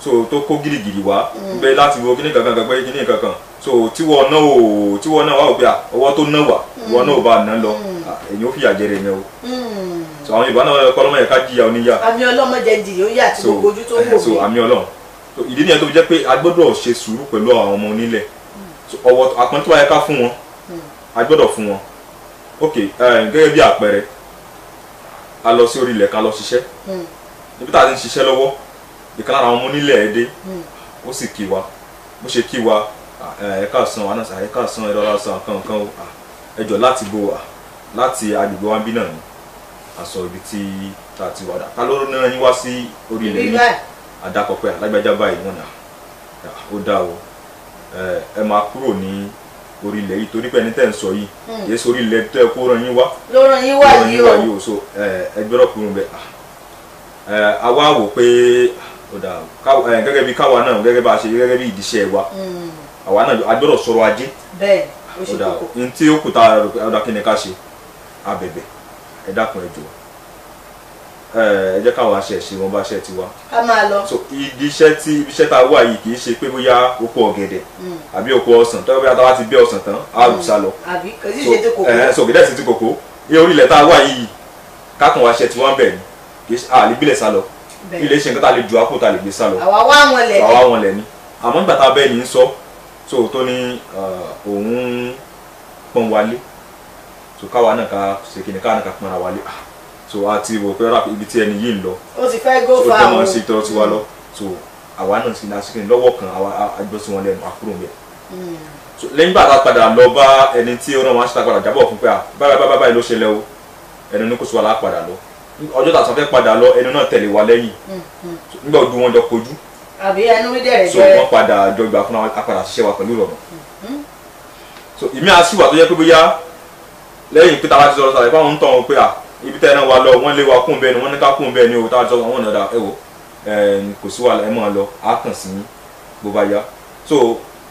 so tó kó gìrìgìrì wá pé láti wo kíní kankan kan pé kíní kankan, so tíwọ náà ò tíwọ náà wà ó pé ọwọ́ tó ná wà ìwọ náà ò bá ná lọ, èyí ó fìyà jẹrẹ yẹn o. So àwọn Yorùbá náà kọ́ ọlọ́mọ yẹn ká jìyà oníyà. Àmì ọlọ́mọ jẹ jìyà ó yà àti gbogbo ojú tó wò mí. So àmì Ọlọ́run. So ìdí nìyẹn tó fi jẹ́ pé a gbọ́dọ̀ ṣe sùúrù pẹ̀lú àwọn ọmọ onílẹ̀. So ọwọ́ àpọ́n tó bá yẹ ká fún wọn, a gbọ́dọ̀ fún wọn. Ok, gẹ́gẹ́ bí àpẹẹrẹ, a lọ sí orí ilẹ̀ ká lọ ṣiṣẹ́. Níbi tá a ti ń ṣiṣẹ́ lọ́wọ́, ìkan lára àwọn ọmọ onílẹ̀ ẹ̀ dé, ó sì kí wa. Bó ṣe kí wa, ẹ káàsán, wa náà ẹ káàsán, ẹ lọ́ra san kankan o, ẹ jọ̀ọ́ láti bo láti agbègbè wa ń bí náà ni a sọ ibi tí tá a ti wà dà. Ta ló rán yín wá sí orí ilẹ̀ yìí? Àdàkọ̀ pé alágbájá báyìí wọ́n nà ó dá o, ẹ máa kúrò ní orí ilẹ̀ yìí torí pé ẹni tẹ́ ń sọ yìí kìí sórí ilẹ̀ tó ẹ kó rán yín wá ló rán yín wá yìí o. So ẹ gbọ́dọ̀ kúrò bẹ́ẹ̀. A wá wò pé ó dà gẹ́gẹ́ bí káwa náà gẹ́gẹ́ bá a ṣe gẹ́gẹ́ bí ìdíṣẹ́ wa, àwa náà a gbọ́dọ̀ sọ̀rọ̀ ajé. Bẹ́ẹ̀ ó ṣe kókó. Ní tí ó kù tá a ọ̀dà kí ni ká ṣe, a bẹ̀bẹ̀, ẹ dákun ẹ jọ̀ọ́, ẹ jẹ́ káwa ṣe ṣe wọn bá ṣe tiwa. Ká máa lọ. So ibi iṣẹ́ tá a wà yìí kì í ṣe pé bóyá oko ọ̀gẹ̀dẹ̀ àbí oko ọsàn, tó bóyá táwa ti bẹ́ ọsàn tán á rù sá lọ. Àbí kò sí ṣe ti kòkó. So ọ̀gẹ̀dẹ̀ sì ti kòkó. Iye orí ilẹ̀ tá a wà yìí kákan wa ṣe tiwa ń bẹ̀ ni, kì í ṣe àlè gbélẹ̀ sá lọ. Ilé ṣe nǹkan tá a lè ju àpò tá a lè gbé sá lọ. Àwa wá wọn lẹ̀ ni. Àwa wọn lẹ̀ ni. Àmọ́ nígbà tá a bẹ́ẹ̀ ní sọ, so tó ní òun pọ́n wálé, so káwa náà ká ṣe kí ni káwa náà ká pọ́nra wálé. So a ti wò pé ibi tí ẹni yìí ń lọ ó ti fẹ́ go so far dẹ́mọ̀ sí tọ́ tiwa lọ. So Àwa náà sì ní asíkìrì lọ́wọ́ kan, àwa àjọ sí wọn lẹ́nu àkúrò ń bẹ̀. So lẹ́yìn gbà tá a padà lọ bá ẹni tí ó rán wọn, aṣọ padà jábọ̀ fún pé à báyìí báyìí báyìí ló ṣẹlẹ̀ o. Ẹni ní kò sí wa láà padà lọ. Ọjọ́ tá a fẹ́ padà lọ, ẹni náà tẹ̀lé wa lẹ́yìn. So, nígbà ojú wọn jọ kojú, àbí ẹnu rí dẹ̀rẹ̀ so jẹ́. Wọ́n padà jọ gbà fún wa, a padà ṣiṣẹ́ wa pẹ̀lú ìrọ̀rùn. So ìmí àṣìwà tó yẹ pé bóyá lẹ́yìn pé táwa ti sọ̀rọ̀ sàlẹ̀ fáwọn ń tàn wọ́n pé à ibi tẹ́ ẹ náà wà lọ, wọ́n lé wa kún bẹ́ẹ̀ ni, wọ́n ní ká kún bẹ́ẹ̀ ni o. Táwa ti sọ̀rọ̀, àwọn ọ̀nà ẹ wò ẹ, kò sí wàhálà, ẹ máa lọ, á kàn sí yín bó bá yá. So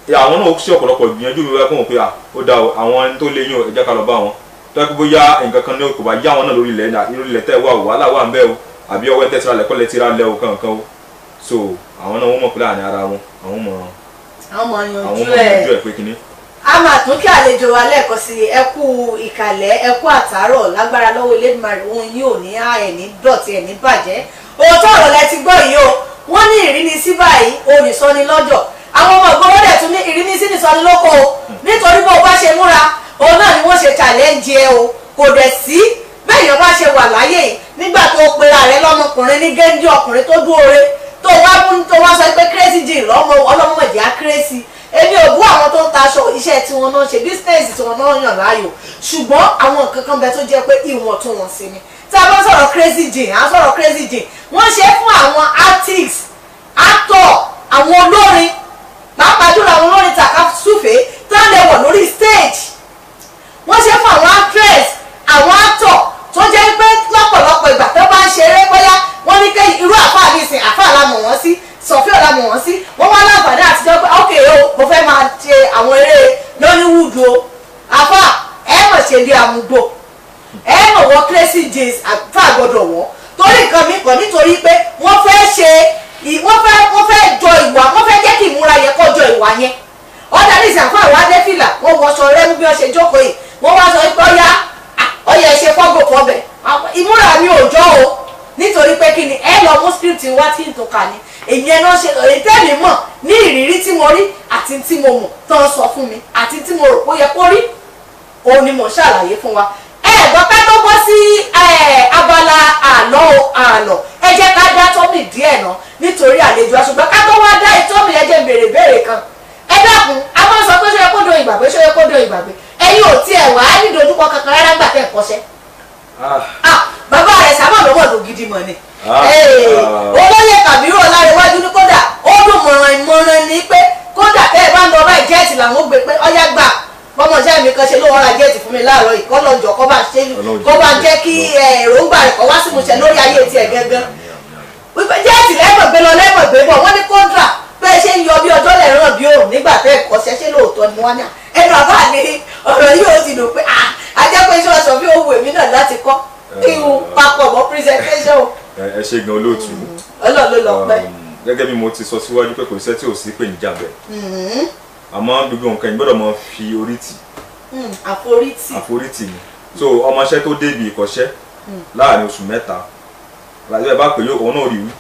àwọn náà ó ṣe ọ̀pọ̀lọpọ̀ ìgbìyànjú mi wá fún wọn pé à ó dá o, àwọn ẹni tó lé yín o, ẹ jẹ́ ká lọ bá wọn. Tó yẹ pé bóyá nǹkan kan ní kò bá yá àwọn náà lórí ilẹ̀ náà, irú ilẹ̀ tẹ́ wà o, wàhálà wà ń bẹ́ o, àbí ọwọ́ ẹ tẹ́ tira lẹ̀ kọ́ lẹ́ tira lẹ̀ o kankan o. So àwọn náà wọ́n mọ̀ pé láàrin ara wọn, àwọn mọ̀ àwọn ọmọ àwọn yanjú mọ̀ ẹ̀. yanjú ẹ̀ pé kínní. A máa tún kí àlejò wa lẹ́ẹ̀kan sí i. Ẹ kú ìkàlẹ̀, ẹ kú àtàárọ̀. Lágbára lọ́wọ́ Elédùmarè, ohun yìí ò ní á ẹ̀ ní dọ̀tí ẹ̀ ní bàjẹ́. Òótọ́ ọ̀rọ̀ lẹ ti gbọ́ yìí o. Wọ́n ní ìrínisí báyìí olùsọni lọ́jọ́. Àwọn ọmọ ìgboro dẹ̀ tún ní ìrínisí nìsọni lóko o, nítorí bó o bá ṣe múra, òun náà ni wọ́n ṣe challenge ẹ o. Kò dẹ̀ sí bẹ́ẹ̀ yẹn bá ṣe wà láyé yìí, nígbà tó o pera rẹ lọ́mọkùnrin ní géńdé ọkùnrin tó dúró tó wá mú tó wá sọ pé crazy jean lọ́mọ ọlọ́mọdé á crazy. Èmi ò bú àwọn tó ń taṣọ, iṣẹ́ tí wọ́n náà ṣe, business tí wọ́n náà yàn láàyò, ṣùgbọ́n àwọn nǹkan kan bẹ tó jẹ́ pé ìwọ̀ntúnwọ̀nsì ni. Tí a bá sọ̀rọ̀ crazy jean, à ń sọ̀rọ̀ crazy jean, wọ́n ṣe é fún àwọn artists, actor, àwọn olórin, pàápàá jùlọ àwọn olórin tàkasúfèé tí wọ́n lè wọ̀ lórí stage. Wọ́n ṣe fún àwọn actress, àwọn actor tó jẹ́ pé lọ́pọ̀lọpọ̀ ìgbà tó bá ń ṣeré, bóyá wọ́n ní pé irú àfáà ní ìsìn, àfáà la mọ̀ wọ́n sí, sọ̀fíà la mọ̀ wọ́n sí, wọ́n wá láǹfààní àtijọ́ pé ok o, mo fẹ́ máa ṣe àwọn eré Nollywood o, àfáà ẹ mọ̀ ṣe bí amúgbò, ẹ mọ̀ wọ crazy jeans. Àfáà gbọ́dọ̀ wọ̀ torí nǹkan mi kàn, nítorí pé wọ́n fẹ́ ṣe wọ́n fẹ́ jọ ìwà, wọ́n fẹ́ jẹ́ kí ìmúra yẹn kó jọ ìwà yẹn. Ọ̀dà ní ìsìn, àfáà wá dé fìlà, wọ́n wọṣọ rẹ́mú bí wọ́n ṣe jókòó yìí, wọ́n wá sọ pé ọ̀yá ọ̀yà ẹ ṣe fọ́gò fọ́bẹ̀, ìmúra mi ò jọ o. Nítorí pé kí ni, ẹ lọ mú script wá tí n tó kà ní èyí ẹ náà ṣe. Èyí tẹ́mi mọ̀ ní ìrírí tí mo rí àti tí mo mọ̀ tó ń sọ fún mi àti tí mo rò pé ó yẹ kó rí, òun ni mo ṣàlàyé fún wa. Ẹ gbọ́, ká tó bọ́ sí abala àlọ́ o, àlọ́, ẹ jẹ́ ká dá tọ́mì díẹ̀ náà nítorí àlejò. Ṣùgbọ́n ká tó wá dá ìtọ́mì, ẹ jẹ́ béèrè béèrè kan. Ẹ dákun, a máa ń sọ pé ṣó yẹ kó do ìgbàgbé, ṣó yẹ kó do ìgbàgbé. Ẹ̀yin ò tiẹ̀ wá ní ìdojúkọ kankan rárá gbà tẹ́ ẹ̀ kọ́ṣẹ́? Ah, bàbá rẹ̀ sábà lọ́wọ́ ló gidi mọ̀ ni. Olóyè Kàbírù Ọlárẹ̀wájú ní kódà ó dùn mọ̀ràn ìmọ̀ràn ni pé kódà tẹ́ ẹ bá ń lọ báyìí, jet làwọn ó gbé pé ọyá gbà. Bọ́mọṣẹ́ mi kan ṣe ló wọ́n ra jet fún mi láàárọ̀ yìí, kọ́ lọ́njọ́ kọ́ bá ṣe kọ́ bá jẹ́ kí èròǹgbà rẹ̀ kọ́ wá sí ìmúṣẹ lórí ayé tiẹ̀ gángan, wípé jet lẹ́mọ̀ gbé lọ, lẹ́mọ̀ gbé bọ̀. Wọ́n ní kódà bẹ́ẹ̀ ṣe ń yọ bí ọjọ́ lẹ̀ ràn bí òrùn nígbà tẹ́ ẹ̀kọ́ ṣe. Ṣé lóòótọ́ ni? Wọ́n ní ẹnu àbá ní ọ̀rọ̀ yìí ó ti dùn pé ajẹ́ pé ṣé wọ́n sọ fí ó wù èmi náà láti kọ́ kí n papọ̀ mọ́ presentation. Ẹ ṣe gan, olóòtú. Ọlọ́run ló lọ pẹ́. Gẹ́gẹ́ bí mo ti sọ síwájú pé kò iṣẹ́ tí ò sí pè níjà bẹ́ẹ̀, àmọ́ gbogbo nǹkan yìí gbọ́dọ̀ máa fi orí tì. Àforítì. Àforítì ni. So ọmọọṣẹ́ tó débi ìkọ́ṣẹ́ láàrin oṣù 3 láti ẹ bá pè yóò, òun náà rí wí.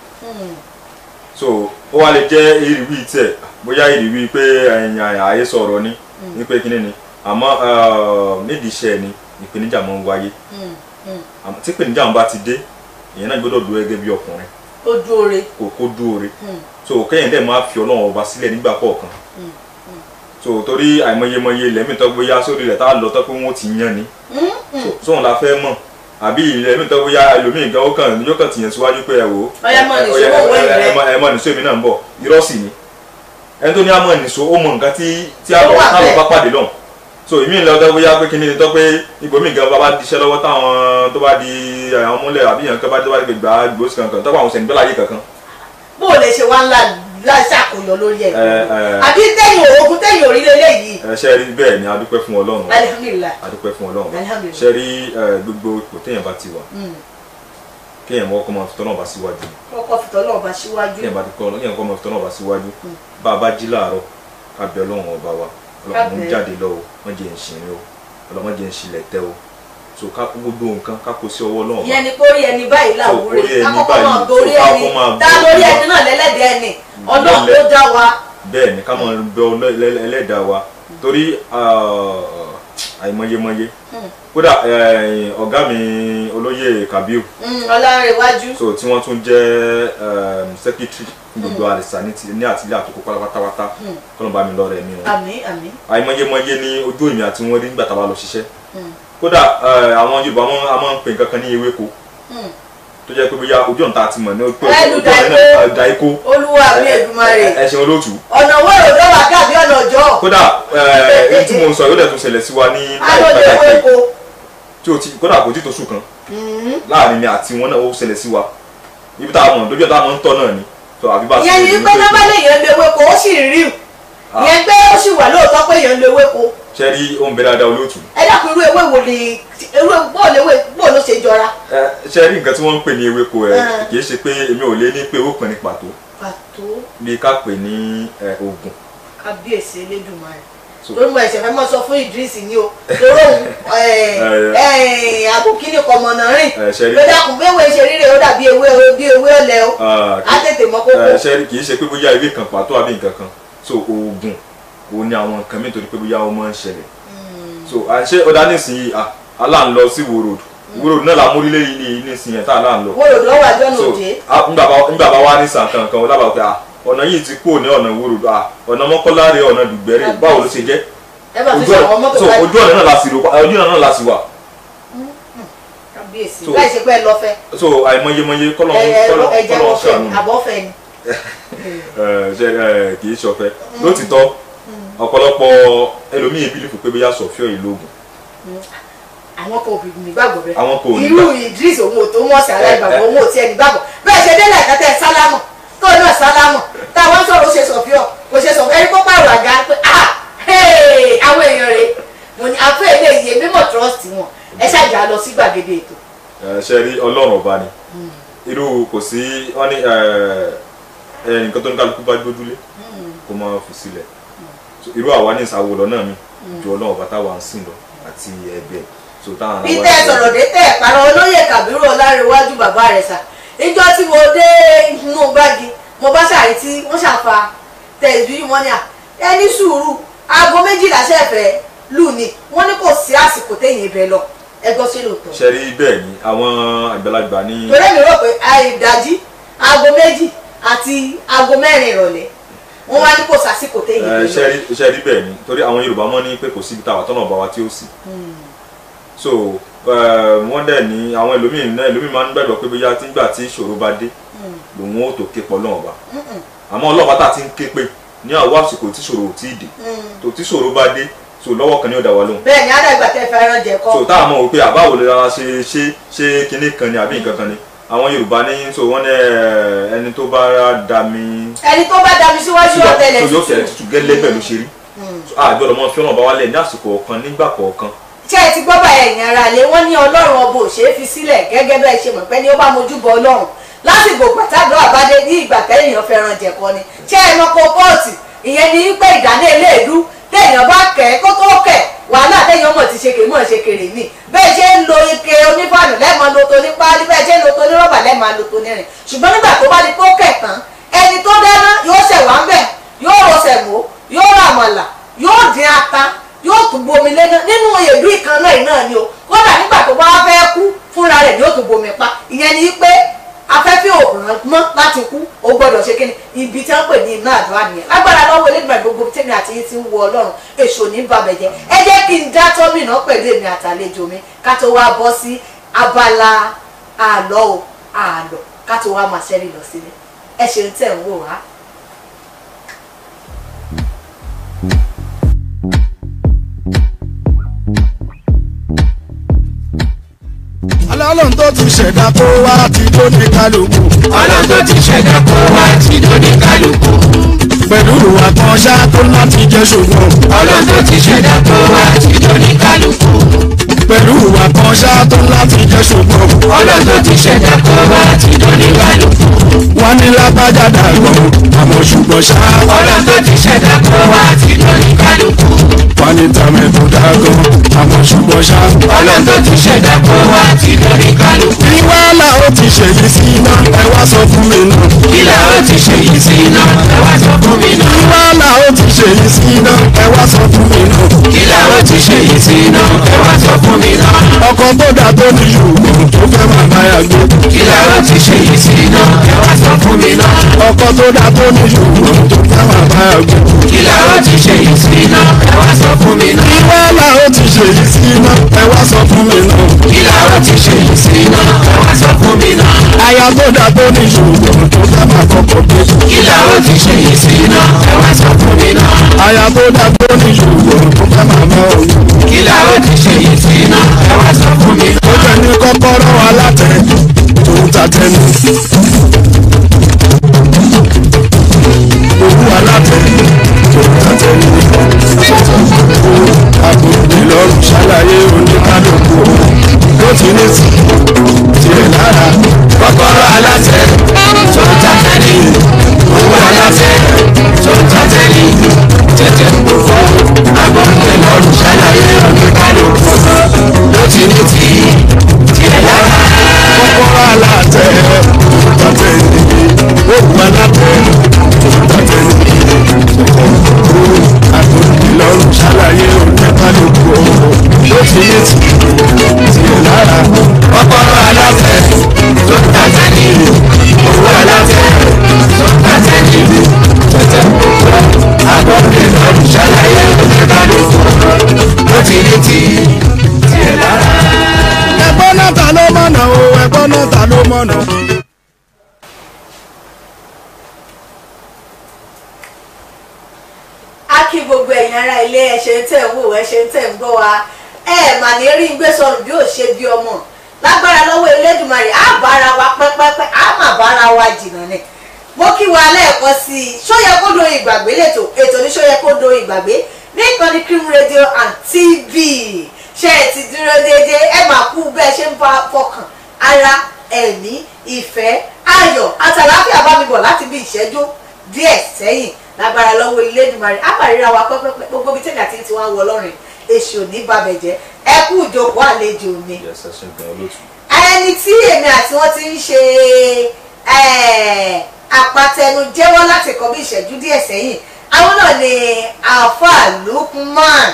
So ó wá lè jẹ́ ìrírí tiẹ̀, bóyá ìrírí pé ẹ̀yìn ààyè sọ̀rọ̀ ni ní pé kíní ni, àmọ́ nídìí iṣẹ́ ni ìpèníjà máa ń wáyé. Àmọ́ tí ìpèníjà bá ti dé, èèyàn náà gbọ́dọ̀ dúró gẹ́gẹ́ bí ọkùnrin. Ó dúró. Kó dúró re. So kéèyàn dẹ̀ máa fi Ọlọ́run Ọba sílẹ̀ nígbà kọ̀ọ̀kan. So torí àìmọyemọye ilẹ̀ mi tó bóyá sórí ilẹ̀ tá a lọ tó pé wọ́n ti yan ni sóun la fẹ́ mọ̀, àbí ilẹ̀ mi tó bóyá ẹlòmíì gan ó kàn yóò kàn tìyàn síwájú pé ẹ wò ó, Ọya mọ̀ nìṣó, mọ̀ wọ́ ìrẹ́. ẹ mọ̀ nìṣó, èmi náà ń bọ̀. Irọ́ sì ni. Ẹni tó ní àmọ̀ nìṣó, ó mọ nǹkan tí a Ó lọ wà tá lọ bẹ́ẹ̀. bá pàdé lọ́hùn. So èmi ń lọ tó bóyá pé kíní ni tó pé ibòmíì gan bá bá diṣẹ́ lọ́wọ́, táwọn tó bá di àwọn múlẹ̀ àbí yàn kan bá tó bá di gbà gbòòsì kankan tó bá àwọn sẹ̀ǹgbẹ́ láyé kankan. Bó o lè ṣe wá ńlá láṣàkóyọ lórí ẹ̀? Ẹ, ẹ. Àbí tẹ̀yìn ogun tẹ̀yìn orí lélẹ́yìí? Ẹ ṣe rí bẹ́ẹ̀ ni, a dúpẹ́ fún Ọlọ́run. Alihamdulilayi. A dúpẹ́ fún Ọlọ́run. Alhamdulillah. Ṣe rí gbogbo ipò téèyàn bá ti wà, kéèyàn mọ́ kọ́ máa fi tọ́nà bá síwájú. Kọ́kọ́ fìtọ́ náà bá síwájú. Kéèyàn bá ti kọ́, kéèyàn kọ́ máa fi tọ́nà bá síwájú. Bá a bá jí láàárọ̀, ká bẹ Ọlọ́run Ọba wa. Ọlọ́run, mú Ká bẹ̀. jáde lọ o, wọ́n jẹ́ ń ṣìnrìn o, Ọlọ́run jẹ́ ń ṣilẹ̀ tẹ́ o. So ká kó gbogbo nǹkan, ká kó sí ọwọ́ Ọlọ́run Ọba. Ìyẹn ni pé orí ẹni báyìí làwúre. Orí ẹni ká kọ́kọ́ máa báyìí, gorí so ká ẹni kọ́kọ́ máa dá gorí lórí wa. ẹni náà lẹ́lẹ́dẹ̀ẹ́ ẹni Ọlọ́run ló dá wa. Bẹ́ẹ̀ ni, ká máa bẹ ẹlẹ́dàá wa, torí Àìmọyemọye. Kódà ọ̀gá mi olóyè Kabiru Ọlárẹ̀wájú, so tí wọ́n tún jẹ́ secretary gbogbo àrìsà ní àtìlẹ́ àtòkò pátápátá, kọ́nà bá mi lọ́rẹ̀ mi wọn. Àmín àmín. Àìmọyemọye ní ojú èmi àti wọn rí nígbà tá a bá lọ ṣiṣẹ́. Kódà àwọn Yorùbá wọn a máa ń pè nǹkan kan ní ewéko tó jẹ́ pé bóyá ojú ọ̀nà tá a ti mọ̀ ní pé ojú ọ̀nà náà da ikó. Olúwa mi Èdùmàrè. Ẹ ṣeun olóòtú. Ọ̀nà wo èrò lọ́wọ́ àbí ọ̀nà ọjọ́. Kódà èyí tí mo ń sọ yóò dẹ̀ tún ṣẹlẹ̀ sí wa ní láìpẹ́ láìpẹ́ tí o ti kódà kò tí tó sùn kan láàrin mi àti wọn náà ó ṣẹlẹ̀ sí wa ibi tá a mọ̀ lójú ọ̀tá mọ̀ ń tọ́ náà ni. Ìyẹn ni pé nọ́mbà lè yẹn lo ewéko ó sì rí ìyẹn pé ó sì wà lóòótọ́ pé yẹn lo ewéko. Ṣé rí ohun bẹ́ẹ̀ dáadáa olóòtú. Ẹ dákun, irú ewé wo ni ewé bóò ló ṣe jọra. Ṣé rí nǹkan tí wọ́n ń pè ní ewéko ẹ kì í ṣe pé èmi ò lè ní pé owó kan ní pàtó. Pàtó. Bí ká pè ní oògùn. Kábíyèsí Elédùmarè. Torí mo ẹ̀ṣẹ̀ fẹ́ mọ́ sọ fún Idris ni o, torí òun àbòkíní kọmọnà rìn ló dákun bí ewé ṣe ríre ó dàbí ewé bí ewé ọ̀lẹ o, á tètè mọ kókó. Ṣé kì í ṣe pé bóyá ewé kan pàtó àbí nǹkan kan, so oògùn òun ni àwọn nǹkan mi torí pé bóyá ó máa ń ṣẹlẹ̀. So ṣé ọ̀dà nísìnyí alá ń lọ sí Wo Road, Wo Road náà la mórílẹ̀ yìí nísìnyí ẹ̀ tá alá ń lọ. Wo Road lọ́wọ́ àjọ náà òjé. Nígbà bá wá ní sàn kankan ó lábàá pé ọ̀nà yìí ti kúrò ní ọ̀nà Wo Road, ọ̀nà Mọ́kọ́lá rè, ọ̀nà Dùgbẹ̀rẹ̀, báwo ló ṣe jẹ́? Ojú ọ̀nà náà la sì ojú ọ̀nà náà la sì wà. Kábíyèsí láì ṣe pé ẹ lọ fẹ́. So àìmọyemọye kọ́lọ̀ kọ́lọ̀ ṣàánú. Àbọ̀fẹ́ ni. Kì í ṣọ̀fẹ́ lótìtọ́, ọ̀pọ̀lọpọ̀ ẹlòmíì bílífù pé bóyá sọ̀fíọ́ ìlú ògùn. Àwọn kan ò nígbàgbọ́ bẹ́ẹ̀. Irú Idris òun ò tó mọ̀ sí aláìgbàgbọ́, òun ò tiẹ̀ nígbàgbọ́ bẹ́ẹ̀ ṣe délẹ̀ kẹtẹ sálámọ̀ tó náà sálámọ̀ táwọn sọ̀rọ̀ ó ṣe sọ̀fíọ́ kò ṣe sọ̀fíọ́ ẹni kó pààrọ̀ àga pé àwọn èèyàn rẹ̀ mo ní afẹ́ ilé iye mímọ̀ trust wọn. Ẹ ṣàjà lọ sí gbàgede ètò. Ṣe rí Ọlọ́run ọba ni irú kò sí wọn ní nǹkan tó ní kálukú bá gbójúlé kó máa fi sílẹ̀. Irú àwa ní ìsàwò lọ náà mi ju Ọlọ́run ọba táwa ń sìn lọ àti ẹ̀bẹ̀. Bí tẹ́ ẹ sọ̀rọ̀ dé tẹ́ ẹ parọ́ olóyè Kàbírù Ọlárẹ̀wájú bàbá rẹ̀ sà, ìjọ tí mo dé inú gbági mo bá ṣàrí tí wọ́n ṣàfà tẹ̀sí wọn ni à ẹ ní sùúrù aago 12 ṣẹ̀fẹ̀ lù ní wọ́n ní kò sí àsìkò téyìn ibẹ̀ lọ. Ẹ gbọ́ sí lóòótọ́. Ṣe rí bẹ́ẹ̀ ni àwọn àgbàlagbà ní. Torí mi rò pé ìdájí aago 2 àti aago 4 ìrọ̀lẹ́ wọ́n wá ní kò sásìkò téyìn ibẹ̀ lọ. Ṣe rí bẹ́ẹ̀ ni torí àwọn Yorùbá mọ́ ní pé kò síbi táwa tọ́nà ọba wa tí ó sì. So wọ́n dẹ̀ ní àwọn ẹlòmíì náà ẹlòmíì máa ń gbàgbọ́ pé bóyá nígbà tí ìṣòro bá dé lòun ó tó ké pọ̀ Ọlọ́run ọba, àmọ́ Ọlọ́run bá tà ti ń ké pé ní àwọn àsìkò tí ìṣòro ò tí ì dé, tó tí ìṣòro bá dé so lọ́wọ́ kan ní ó dá wa lóhùn. Bẹ́ẹ̀ ni àdàgbà tẹ fẹ́ràn jẹ kọ́. So táwọn mọ̀ wípé àbáwo lè rárá ṣe ṣe ṣe kinní kan ni àbí nǹkan kan ni àwọn Yorùbá ní so wọ́n ní ẹni tó bá da mi. Ẹni tó bá da mi síwájú ọ̀tẹlẹ̀ tútù. So yóò tẹ̀lẹ̀ tútù gẹ́lẹ́ bẹ́ẹ̀ ló ṣe rí. Àgbọ̀dọ̀ mọ fi Ọlọ́run bá wálẹ̀ ní àsìkò ọ̀kan nígbà kọ̀ọ̀kan. Ṣé ẹ ti gbọ́ bá ẹ̀yìn ara lé wọ́n ní Ọlọ́run ọba ò ṣeé fi sílẹ̀ gẹ́gẹ́ bẹ́ẹ̀ ṣe mọ̀ pé ní ó bá mojú bọ Ọlọ́run lásìkò gbàtàdọ́ àbádé ní ìgbà tẹ́yìn fẹ́ràn jẹ̀kọ́ ni. Ṣé ẹ mọ̀ kó pọ́ọ̀tì ìyẹn ní pé ìdáná eléèdú téèyàn bá kẹ́ kó tó kẹ̀ wàhálà téèyàn mọ̀ ti ṣe kèrè mọ̀ ṣe kèrè mí bẹ́ẹ̀ ṣe ń lo ike onífàánù lẹ́ẹ̀mọ́ lo tó ní páálí, bẹ́ẹ̀ ṣe ń lo tó ní rọ́bà lẹ́ẹ̀mọ́ lo tó ní rìn. Ṣùgbọ́n nígbà tó bá di kó kẹ̀ tán ẹni tó dáná yóò ṣẹ̀wá ń bẹ̀, yóò rọṣẹ̀ mọ́, yóò rà àmàlà, yóò dín ata, yóò tún bomi lẹ́nà nínú èédú ìkan náà náà ni o. Kódà nígbà tó bá fẹ́ kú fúnra rẹ̀ ni ó tún bomi pa. Ìyẹn ni pé afẹ́fẹ́ òràn mọ́ láti kú ó gbọ́dọ̀ ṣe kíni ibi tí wọ́n pè ní iná àdúrà nìyẹn. Lágbára lọ́wọ́ Elédùmarè gbogbo tèmi àti yín ti ń wo Ọlọ́run èso ní bàbẹ̀ jẹ́. Ẹ jẹ́ kí n dá tọ́mìnà pẹ̀lú èmi àtàlejò mi ká tó wá bọ́ sí abala àlọ́ o àlọ́ ká tó wá máa ṣẹ́rí lọ sílé. Ẹ ṣeun tẹ̀ ń wò wá. Ọlọ́run tó ti ṣẹ̀dá kó wá ti tó ní kálukú. Ọlọ́run tó ti ṣẹ̀dá kó wá ti tó ní kálukú. Pẹ̀lú àkànṣá tó láti jẹ́ ṣùgbọ́n. Ọlọ́run tó ti ṣẹ̀dá kó wá ti tó ní kálukú. Pẹ̀lú àkànṣá tó láti jẹ́ ṣùgbọ́n. Ọlọ́run tó ti ṣẹ̀dá kó wá ti tó ní kálukú. Wọ́n ní lágbájá dàgbọ́ àmọ́ ṣùgbọ́n ṣá. Ọlọ́run tó ti ṣẹ̀dá kó wá ti tó ní kálukú. Wọ́n ní tàmí tó dàgbọ́ àmọ́ ṣùgbọ́n ṣá. Ọlọ́run tó ti ṣẹ̀dá kó wá ti tó ní kálukú. Kí wá là ó ti ṣèyí sí iná ẹ wá sọ fún mi náà. Kí là ó ti ṣèyí sí iná ẹ wá sọ fún mi náà. Kí wá là ó ti ṣèyí sí iná ẹ wá sọ fún mi náà. Kí là ó ti ṣèyí sí iná dá tó ní ṣùgbọ́n tó fẹ́ máa bá yà gbé. Kí la ó ti ṣe yìí sí iná? Ẹ wá sọ fún mi náà. Ọkọ tó dá tó ní ṣùgbọ́n tó fẹ́ máa bá yà gbé. Kí la ó ti ṣe yìí sí iná? Ẹ wá sọ fún mi náà. Kí wá la ó ti ṣe yìí sí iná? Ẹ wá sọ fún mi náà. Kí la ó ti ṣe yìí sí iná? Ẹ wá sọ fún mi náà. Aya tó dá tó ní ṣùgbọ́n tó fẹ́ máa kọ́kọ́ gbé. Kí la ó ti ṣe yìí sí iná? Ẹ wá sọ fún mi náà. Aya tó dá tó ní ṣùgbọ́n tó fẹ́ máa mọ́ òun. Kí la ó ti ṣe yìí sí iná? Ẹ wá sọ fún mi náà. Ó jẹ́ ní kọ́kọ́rọ́ alátẹ tó ń ta tẹnu. Owó alátẹ tó ń ta tẹnu. Àbúrò lọ́rùn ṣàlàyé oníkálukú ló ti ní sí tiẹ̀ lára. Kọ́kọ́rọ́ alátẹ tó ń ta tẹ́lí. Owó alátẹ tó ń ta tẹ́lí. Tẹ̀tẹ̀ ń bò fún agbóhùn lọ́rùn ṣàlàyé oníkálukú ló ti ní tí tiẹ̀ lára. Kọ́kọ́rọ́ alátẹ tó ń ta tẹ́lí. Owó alátẹ tó ń ta tẹ́lí. Àbúrò lọ́rùn ṣàlàyé oníkálukú ló ti ní sí tiẹ̀ lára. Kọ́kọ́rọ́ alátẹ tó ń ta tẹ́lí. Owó alátẹ tó ń ta tẹ́lí. Tẹ̀tẹ̀ ń bò fún agbóhùn lọ́rùn ṣàlàyé oníkálukú ló ti ní tí tiẹ̀ lára. Ẹ̀gbọ́n náà ta ló mọ̀nà o, ẹ̀gbọ́n náà ta ló mọ̀nà. A kí gbogbo ẹ̀yin ará ilé, ẹ ṣé ń tẹ̀ ń wò, ẹ ṣé ń tẹ̀ ń gbọ́ wa. Ẹ mà ní rí ń gbé sọnù bí ò ṣe bí ọmọ. Lágbára lọ́wọ́ Elédùmarè, á bára wa pẹ́pẹ́pẹ́, á mà bára wa jìnnà ni. Mo kí wa lẹ́ẹ̀kan sí i, ṣó yẹ kó doyin ìgbàgbé lẹ́tọ̀, ètò ní ṣó yẹ kó doyin ìgbàgbé ní ìkànnì Cream Radio and TV. Ṣé ẹ ti dúró déédéé? Ẹ mà kú bẹ́ẹ̀ ṣe ń bá fọkàn ara, ẹ̀mí, ìfẹ́, ayọ̀ àtàlàáfíà bá mi bọ̀ láti bí ìṣẹ́jú díẹ̀ sẹ́yìn. Lágbára lọ́wọ́ Elédùmarè, á mà ríra wa pẹ́pẹ́pẹ́, gbogbo ibi tẹ̀mí àti tiwa ń wọ lọ́rìn, èṣù ò ní babẹ̀ jẹ́. Ẹ kú ìjókòó àlejò mi. Yes, ẹ ṣé gan olóòtú. Ẹni tí èmi àti wọn ti ń ṣe àpàtẹnujẹ́wọ́ láti kọ́ bí ìṣẹ́jú díẹ̀ sẹ́yìn, àwọn náà ni Àáfàá Lukman,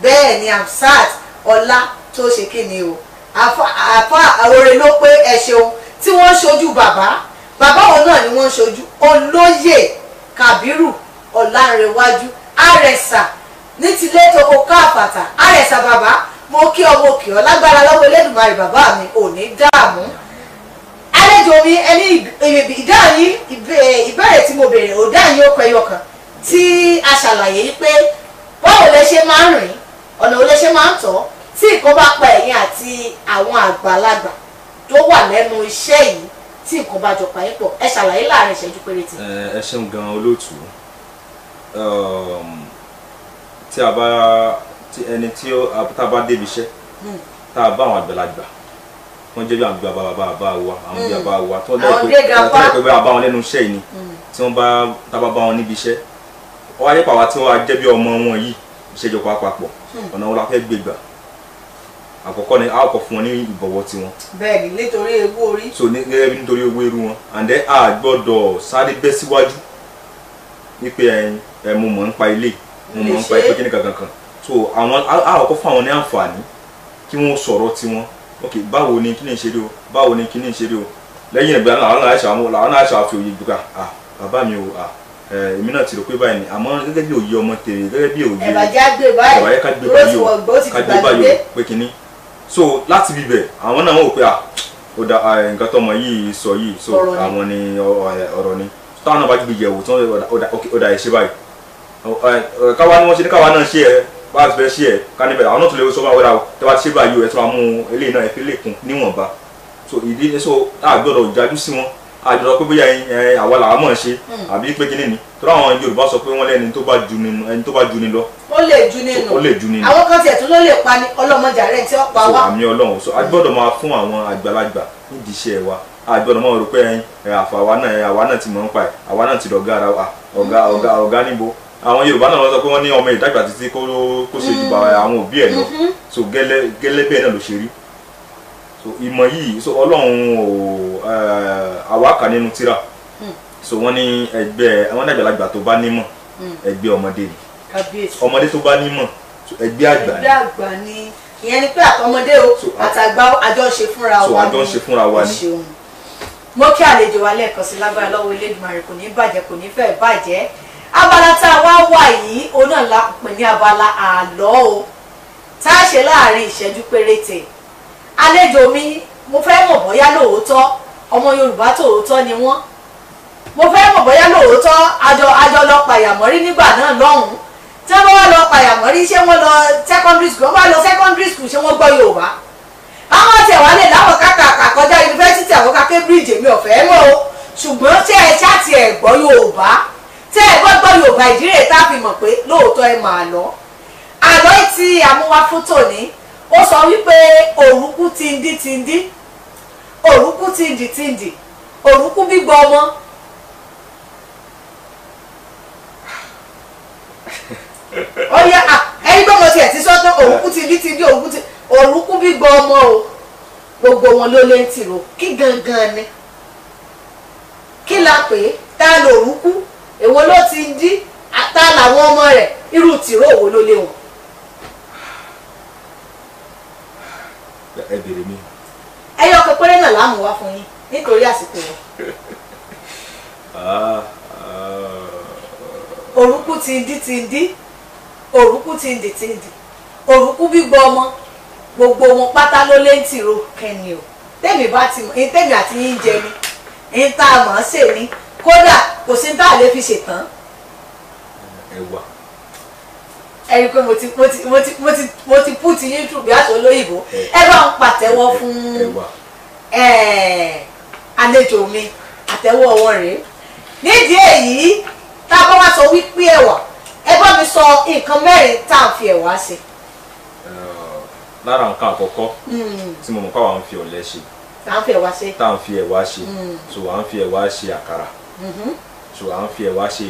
bẹ́ẹ̀ ni Hamsat Ọlá tó ṣe kí ni o, Àáfàá oore ló pé ẹ ṣeun, tí wọ́n ń ṣojú bàbá bàbá òun náà ni wọ́n ń ṣojú olóyè Kàbírù Ọlánrewájú Àrẹ̀sà ní tilé toko káàfàtà. Àrẹ̀sà bàbá, mo kí ọmọ òkè ọ, lágbára lọ́wọ́ Elédùmarè bàbá mi ò ní dààmú. Àlejò mi, ẹni ìdáhùn yín ìbéèrè tí mo béèrè ò dáhùn yín ó pẹ́ yọkan tí a ṣàlàyé pé báwo lẹ ṣe máa ń rìn, ọ̀nà wo lẹ ṣe máa ń tọ́ tí nǹkan bá pa ẹ̀yin àti àwọn àgbàlagbà tó wà lẹ́nu iṣẹ́ yìí, tí nǹkan bá jọ pa yín pọ̀. Ẹ ṣàlàyé láàrin ìṣẹ́jú péréte. Ẹ ṣeun gan olóòtú. Tí a bá tí ẹni tí ó tá a bá débi iṣẹ́, tá a bá àwọn àgbàlagbà wọ́n jẹ́ bí àwọn bàbá bàbá wa, àwọn bí bàbá wa tó Àwọn lẹ́yìn great grandpa. pé bá wọn lẹ́nu iṣẹ́ yìí ni, tí wọ́n bá tá a bá bá wọn níbi iṣẹ́, wọ́n á yẹ pàwọ́ tí wọ́n á jẹ́ bí ọmọ wọn yìí, ìṣèjọba àpapọ̀ ọ̀nà wọn la fẹ́ gbé gbà. Àkọ́kọ́ ni a kọ́ fún wọn ní ìbọ̀wọ̀ tiwọn. Bẹ́ẹ̀ni, nítorí ewu orí. So ní gẹ́gẹ́ bí nítorí owó irú wọn, and then a gbọ́dọ̀ sáré bẹ́ síwájú wípé ẹyin ẹ mo mọ̀ nípa ilé, mo mọ̀ nípa ìpè kíní kankan kan. So àwọn a kọ́kọ́ fún àwọn ní àǹfààní kí wọ́n sọ̀rọ̀ tiwọn. Ok, báwo ni kíní ṣe rí o, báwo ni kíní ṣe rí o. Lẹ́yìn ìgbà náà làwọn náà ṣe àfi òye gbígbà, ah bàbá mi o, ah èmi náà ti rò pé báyìí ni, àmọ́ gẹ́gẹ́ bí òye ọmọ tèrè, gẹ́gẹ́ bí òye ẹ̀bàjẹ́ á gbé báyìí, ẹ̀bàjẹ́ ká gbé ó ti báyìí o, wọ̀ gbó ti ká gbé báyìí o pé kíní. So láti bibẹ̀ àwọn náà wọ́n wò pé ah ó da nǹkan tọmọ yìí sọ yìí, so Ọ̀rọ̀ ni. àwọn ni ọ̀rọ̀ ni táwọn náà bá gbé yẹ̀wò tí wọ́n ó da ẹ̀ ṣe báyìí. Káwa ni wọ́n ṣe ní káwa náà ṣe ẹ bá a ti fẹ́ ṣe ẹ ká níbẹ̀ àwọn náà tún lè sọ báwo dáa tẹ́ bá ti ṣe báyìí o, ẹ tún máa mú eléyìí náà ẹ fi lè kún níwọ̀nba. So ìdí so a gbọ́dọ̀ jájú sí wọn, a gbọ́dọ̀ pé bóyá ẹ àwa làwa mọ̀ ṣe àbí pé kíní ni, torí àwọn Yorùbá sọ pé wọ́n lẹ́ni tó bá ju ni ẹni tó bá ju ni lọ ó lè ju nínú, ó lè ju nínú. Àwọn kan tiẹ̀ tún ló lè pa ni, ọlọ́mọdé rẹ̀ tí ó pa so wá. àmì Ọlọ́run. So a gbọ́dọ̀ máa fún àwọn àgbàlagbà nídìí iṣẹ́ wa, a gbọ́dọ̀ máa rò pé ẹ àfàwa náà ẹ àwa náà ti mọ̀ ń pa ẹ̀, àwa náà ti dọ̀gá ara wa, ọ̀gá ọ̀gá ọ̀gá níbo. Àwọn Yorùbá náà wọ́n sọ pé wọ́n ní ọmọ ìdàgbà títí kó ṣe ju bàbá àwọn òbí ẹ̀ lọ. So gẹ́lẹ́ gẹ́lẹ́ bẹ́ẹ̀ náà ló ṣe rí. So ìmọ̀ yìí, so Ọlọ́run ò àwa kà nínú tírà. So wọ́n ní ẹgbẹ́ àwọn àgbàlagbà tó bá nímọ̀ ẹgbẹ́ ọmọdé ni, Kábíyèsí. ọmọdé tó bá nímọ̀ so ẹgbẹ́ àgbà ni. Ẹgbẹ́ àgbà ni. Ìyẹn ni pé àtọmọdé o àtàgbà àjọ ṣe fúnra wa. So àjọ ń ṣe fúnra wa ni. Mo kí àlejò wa lẹ́ẹ̀kan sí, lágbára lọ́wọ́ Elédùmarè kò ní bàjẹ́, kò ní fẹ́ bàjẹ́. Abala tá a wá wà yìí, òun náà la pè ní abala àlọ́ o, tá a ṣe láàrin ìṣẹ́jú péréte. Àlejò mi, mo fẹ́ mọ̀ bóyá lóòótọ́ ọmọ Yorùbá tòótọ́ ni wọ́n. Mo fẹ́ mọ̀ bóyá lóòótọ́ àjọ lọ pàyàmọ́rí nígbà náà lọ́hùn-ún. Tí wọ́n bá lọ pàyàmọ́rí, ṣé wọ́n lọ secondary school? Wọ́n bá lọ secondary school, ṣé wọ́n gbọ́ Yorùbá? Àwọn tiẹ̀ wá lè láwọn kàkàkà kọjá yunifásitì, àwọn ká Cambridge, èmi ọ̀fẹ́ mọ́ o. Ṣùgbọ́n tí ẹ ṣá tiẹ̀ gbọ́ Yorùbá, tí ẹ gbọ́ Yorùbá, ìdírè tá a fi mọ̀ pé lóòótọ́ ẹ máa lọ. Àlọ́ tí àmúwá fún tòní, ó sọ wípé òrùkú tìǹdì tìǹdì, òrùkú tìǹdì tìǹdì, òrùkú gbígbọ́ ọmọ. Ó yá, ẹni gbọ́mọ tiẹ̀ ti sọ́tọ̀, òrùkú tìǹdì tìǹdì, òrùkú gbígbọ́ ọmọ o, gbogbo wọn ló lé ń tìrò. Kí gangan ni? Kí la pè é? Ta lòrùkú? Èwo ló ti ń dí? Ta làwọn ọmọ rẹ̀? Irú tìró òwò ló lé wọn? Ẹ bèrè mi. Ẹyọ kan péré náà láàmú wá fún yín nítorí àsìkò wọn. Òrùkú ti ń dí ti ń dí, òrùkú ti ń dì ti ń dì, òrùkú gbígbọ́ ọmọ, gbogbo wọn pátá ló lé ń tìró. Kẹ́ni o, tèmi bá ti mọ̀, tèmi àti yín jẹ ni, ń tá a mọ̀ ọ́n sè ni, kódà kò sí tá a lè fi ṣètàn. Ẹ̀wà. Ẹ rí i pé mo ti put yín through bí aṣọ olóyìnbó. Ẹ bá ń pàtẹ́wọ́ fún àlejò mi, àtẹ́wọ́ wọn rèé. Nídìí èyí, tá a bá wá sọ wípé ẹ̀wà, ẹ bá mi sọ nǹkan mẹ́rin tá a fi ẹ̀wà ṣe. Lára nǹkan àkọ́kọ́ tí mo mọ̀ pé àwọn fi ọ̀lẹ ṣe, tá à ń fi ẹ̀wà ṣe, tá à ń fi ẹ̀wà ṣe, so à ń fi ẹ̀wà ṣe àkàrà, so à ń fi ẹ̀wà ṣe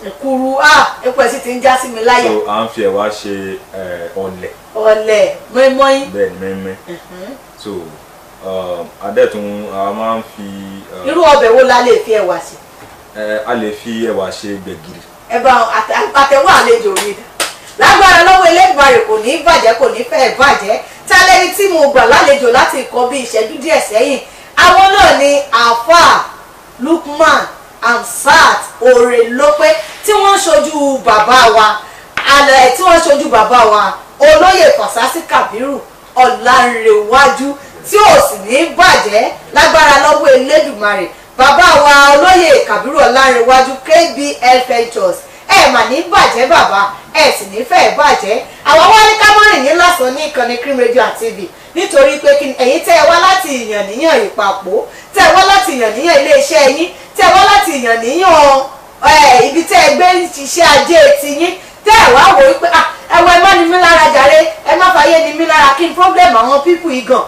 èkuru. Èkuru, epo ẹ̀ sì ti ń já sí mi láyà. So à ń fi ẹ̀wà ṣe ọ̀lẹ̀. Ọ̀lẹ̀ mọ́ínmọ́ín. Bẹ́ẹ̀ ni, mọ́ínmọ́ín. So adẹ́tun a máa ń fi. Irú ọbẹ̀ wo la lè fi ẹ̀wà ṣe? A lè fi ẹ̀wà ṣe gbẹ̀gìrì. Ẹ bá àtẹ̀wọ́ àlejò mi dà. Lágbára lọ́wọ́ Elédùmarè kò ní bàjẹ́, kò ní fẹ́ bàjẹ́. Ta lẹni tí mo gbà lálejò láti nǹkan bí ìṣẹ́jú díẹ̀ sẹ́yìn? Àwọn náà ni Àáfàá Lukman Hamzat Òrèlópé, tí wọ́n ń ṣojú bàbá wa, tí wọ́n ń ṣojú bàbá wa Olóyè Fàsásí Kàbírù Ọ̀làǹrẹ̀wájú, tí ò sì ní bàjẹ́ lágbára lọ́wọ́ Elédùmarè. Bàbá wa Olóyè Kàbírù Ọ̀làǹrẹ̀wájú KBL Ventures, ẹ mà ní bàjẹ́ bàbá, ẹ sì ní fẹ́ bàjẹ́. Àwọn wá ní kámọ́rìn yín lásán ní ìkànnì Cream Radio and TV, nítorí pé kí ẹ̀yin tẹ́ ẹ wá láti ìyànníyàn Ìpàpó, tẹ́ ẹ wá láti ìyànníyàn iléeṣẹ́ yín, tẹ́ ẹ wá láti ìyànníyàn ibi tẹ́ ẹ gbé ṣiṣẹ́ ajé ti yín, tẹ́ ẹ wá wò wípé ẹwọ ẹ má ní mí lára jàre, ẹ má fàyè ní mí lára, kí n problem àwọn pípù yìí gan,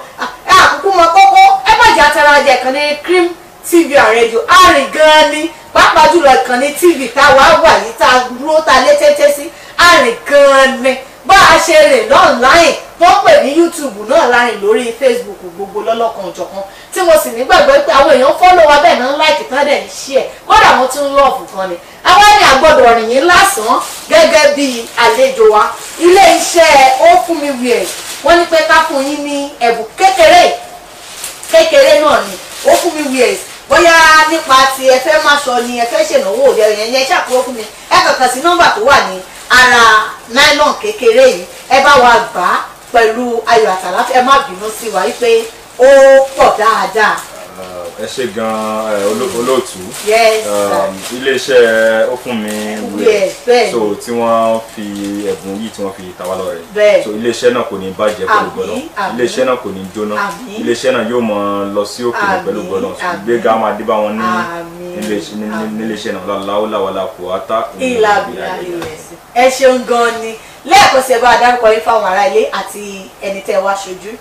ẹ àkókò mọ kókó, ẹ má jẹ́ atara jẹ ìkànnì Cream TV and Radio. Àrìn gan ni, pàápàá jùlọ ìkànnì TV tá a wá wà yìí, tá a dúró tá a lé téńté sí, àrìn gan ni. Bá a ṣe rìn lọ́nláìn tó ń pè ní YouTube náà láàrin lórí Facebook gbogbo lọ́lọ́kan òjọ̀kan, tí mo sì nígbàgbọ́ pé àwọn èèyàn fọ́lọ́ wa bẹ́ẹ̀ náà láìkì tán dẹ̀ ń ṣí ẹ̀, kódà wọ́n tún lọ́ọ̀fù kan ni. Àwa ni àgbọ̀dọ̀ rìn yín lásán gẹ́gẹ́ bí àlejò wa. Ilé iṣẹ́ ó fún mi wíẹ̀, wọ́n ní pé ká fún yín ní ẹ̀bùn kékeré kékeré náà ni ó fún mi wíẹ̀, bóyá nípa ti ẹ fẹ́ máa sọ ni ẹ fẹ́ ṣènáwó òde ẹ̀yẹn yẹn ṣàkóso fún mi, ẹ kàkà sí nọ́mbà tó wà ní ara nylon kékeré yìí, ẹ bá wa gbà á pẹ̀lú ayọ̀ àtàláfíà. Ẹ má bínú sí wa wípé ó pọ̀ dáadáa. Ẹ ṣe gan-an olóòtú. Yes sir. Iléeṣẹ́ ó fún mi wíẹ̀, so tí wọ́n fi ẹ̀bùn yìí tí wọ́n fi ta wá lọ́rẹ, so iléeṣẹ́ náà kò ní bàjẹ́ pẹ̀lú gbọ́dọ̀, iléeṣẹ́ náà kò ní jóná, iléeṣẹ́ náà yóò mọ lọ sí òkè náà pẹ̀lú gbọ́dọ̀, ìgbéga máa dé bá wọn ní iléeṣẹ́ náà láwùláwàlà kò á tá. Ìlà bìlà ìrẹsì. Ẹ ṣeun gan ni. Lẹ́ẹ̀kan sí, ẹ bá dárúkọ yín fáwọn ará ilé àti ẹni tẹ́ wá ṣojú.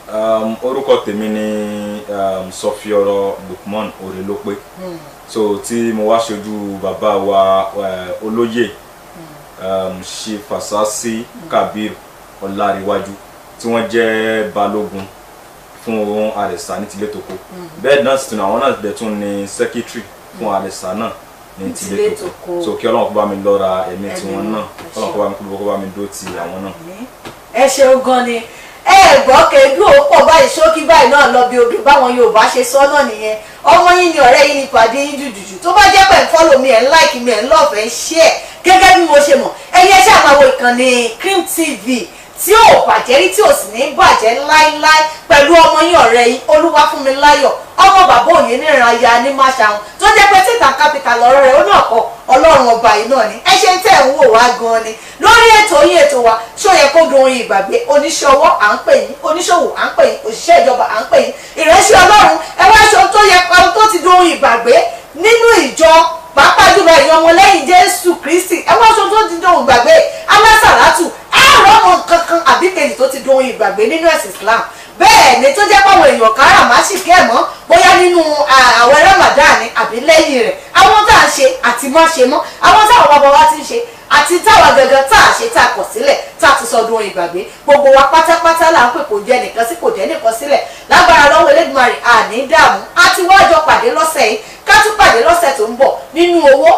Orúkọ tèmi ni Sọfíọrọ Lukman Òrèlópé, so tí mo wá ṣojú bàbá wa olóyè Chief Fàsásí Kabir Ọláréwájú, tí wọ́n jẹ́ balógun fún Àrẹ̀sà ní tilé toko. Bẹ́ẹ̀ náà sì tún àwọn náà dẹ̀ tún ní secretary fún Àrẹ̀sà náà ní tilé toko. So kí Ọlọ́run kó bá mi lọ́ra ẹ̀mí tiwọn náà, Ọlọ́run kó bá mi dó ti àwọn náà. Ẹ ṣeun gan ni. Ẹ gbọ́ kedu ó pọ̀ báyìí, ṣókí báyìí náà lọ bí odò, báwọn Yorùbá ṣe sọ náà nìyẹn. Ọmọ yín ni ọ̀rẹ́ yín ni pàdé yín jùjùjù. Tó bá jẹ́ pé ń fọ́lọ̀ mi, ẹ̀ ń láìkì mi, ẹ̀ ń lọ́ọ̀fẹ́ ń ṣí ẹ̀ gẹ́gẹ́ bí mo ṣe mọ̀, ẹ̀yin ẹ ṣáà máa wo ìkànnì Cream TV tí ò bàjẹ́ rí, tí ò sì ní bàjẹ́ láíláí, pẹ̀lú ọmọ yín ọ̀rẹ́ yín Olúwafúnmiláyọ̀, ọmọ bàbá òye níran aya ní Máṣàhùn, tó jẹ́ pé títà capital lọ́rọ̀ rẹ̀ ó náà kọ Ọlọ́run ọba yìí náà ni. Ẹ ṣe ń tẹ̀ ń wò wá gan ni lórí ètò yín ètò wa ṣó yẹ kó dun oyin ìgbàgbé. Oníṣẹ́ ọwọ́ à ń pè yín, oníṣòwò à ń pè yín, òṣìṣẹ́ ìjọba à ń pè yín, ìránṣẹ́ Ọlọ́run, ẹ wá ṣe ohun tó yẹ ohun tó ti dun oyin ìgbàgbé nínú ìjọ, pàápàá jùlọ ẹ̀yin ọmọlẹ́yìn Jésù Kristi, ẹ wá ṣe ohun tó ti dun oyin ìgbàgbé. Alásàlátù ẹ̀rọ ọmọ kankan àbí kejì tó ti dun oyin ìgbàgbé nínú ẹ̀sìn Islam, bẹ́ẹ̀ ni tó jẹ́ pàwọn èèyàn káràmáṣìkí ẹ̀ mọ́, bóyá nínú àwẹ̀ Ramadan ni àbí lẹ́yìn rẹ̀, àwọn tá à ń ṣe àti má ṣe mọ́, àwọn táwọn bàbá wa ti ń ṣe àti táwa gangan tá à ṣe tá a kọ̀ sílẹ̀ tá a ti sọdún orin ìgbàgbé, gbogbo wa pátápátá là ń pè kò jẹ́ nìkan sí kò jẹ́ nìkan sílẹ̀. Lágbára lọ́wọ́ Elédùmarè àní dààmú, àti wá jọ pàdé lọ́sẹ̀ yìí, ká tún pàdé lọ́sẹ̀ tó ń bọ̀ nínú owó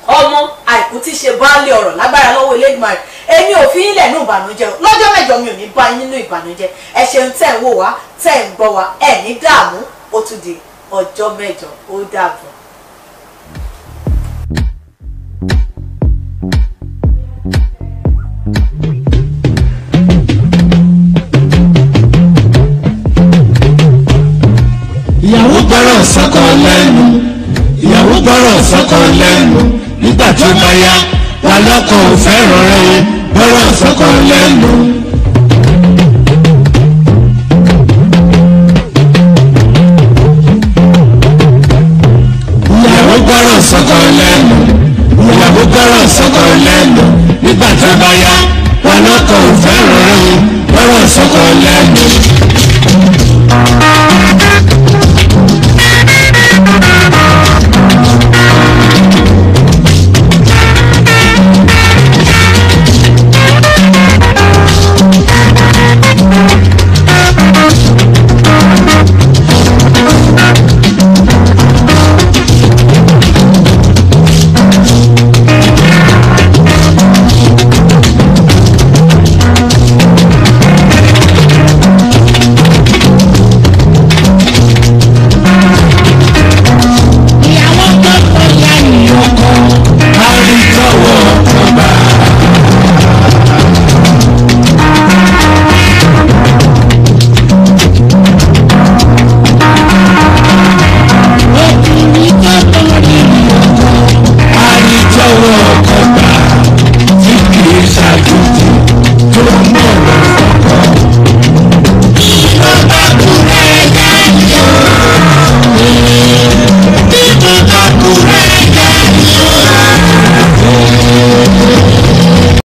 ọmọ àìkú tí ṣe baálé ọ̀rọ̀. Lágbára lọ́wọ́ Elédùmarè èmi ò fi ilẹ̀ nínú ìbànújẹ́ o, lọ́jọ́ mẹ́jọ mi ò ní bá yín nínú ìbànújẹ́. Ẹ ṣeun tẹ́ ń wò wá, tẹ́ ń gbọ́ wá, ẹ ní dààmú, ó tún di ọjọ́ mẹ́jọ, ó dàbọ̀. Ìyàwó gbọ́rọ̀ sọ́kọ lẹ́nu, ìyàwó gbọ́rọ̀ sọ́kọ lẹ́nu, nígbà tó bá yá wà lọ́kọ ò fẹ́ràn rẹ̀, gbọ́rọ̀ sọ́kọ lẹ́nu. Ìyàwó gbọ́rọ̀ sọ́kọ lẹ́nu, ìyàwó gbọ́rọ̀ sọ́kọ lẹ́nu, nígbà tó bá yá wà lọ́kọ ò fẹ́ràn rẹ̀, gbọ́rọ̀ sọ́kọ lẹ́nu.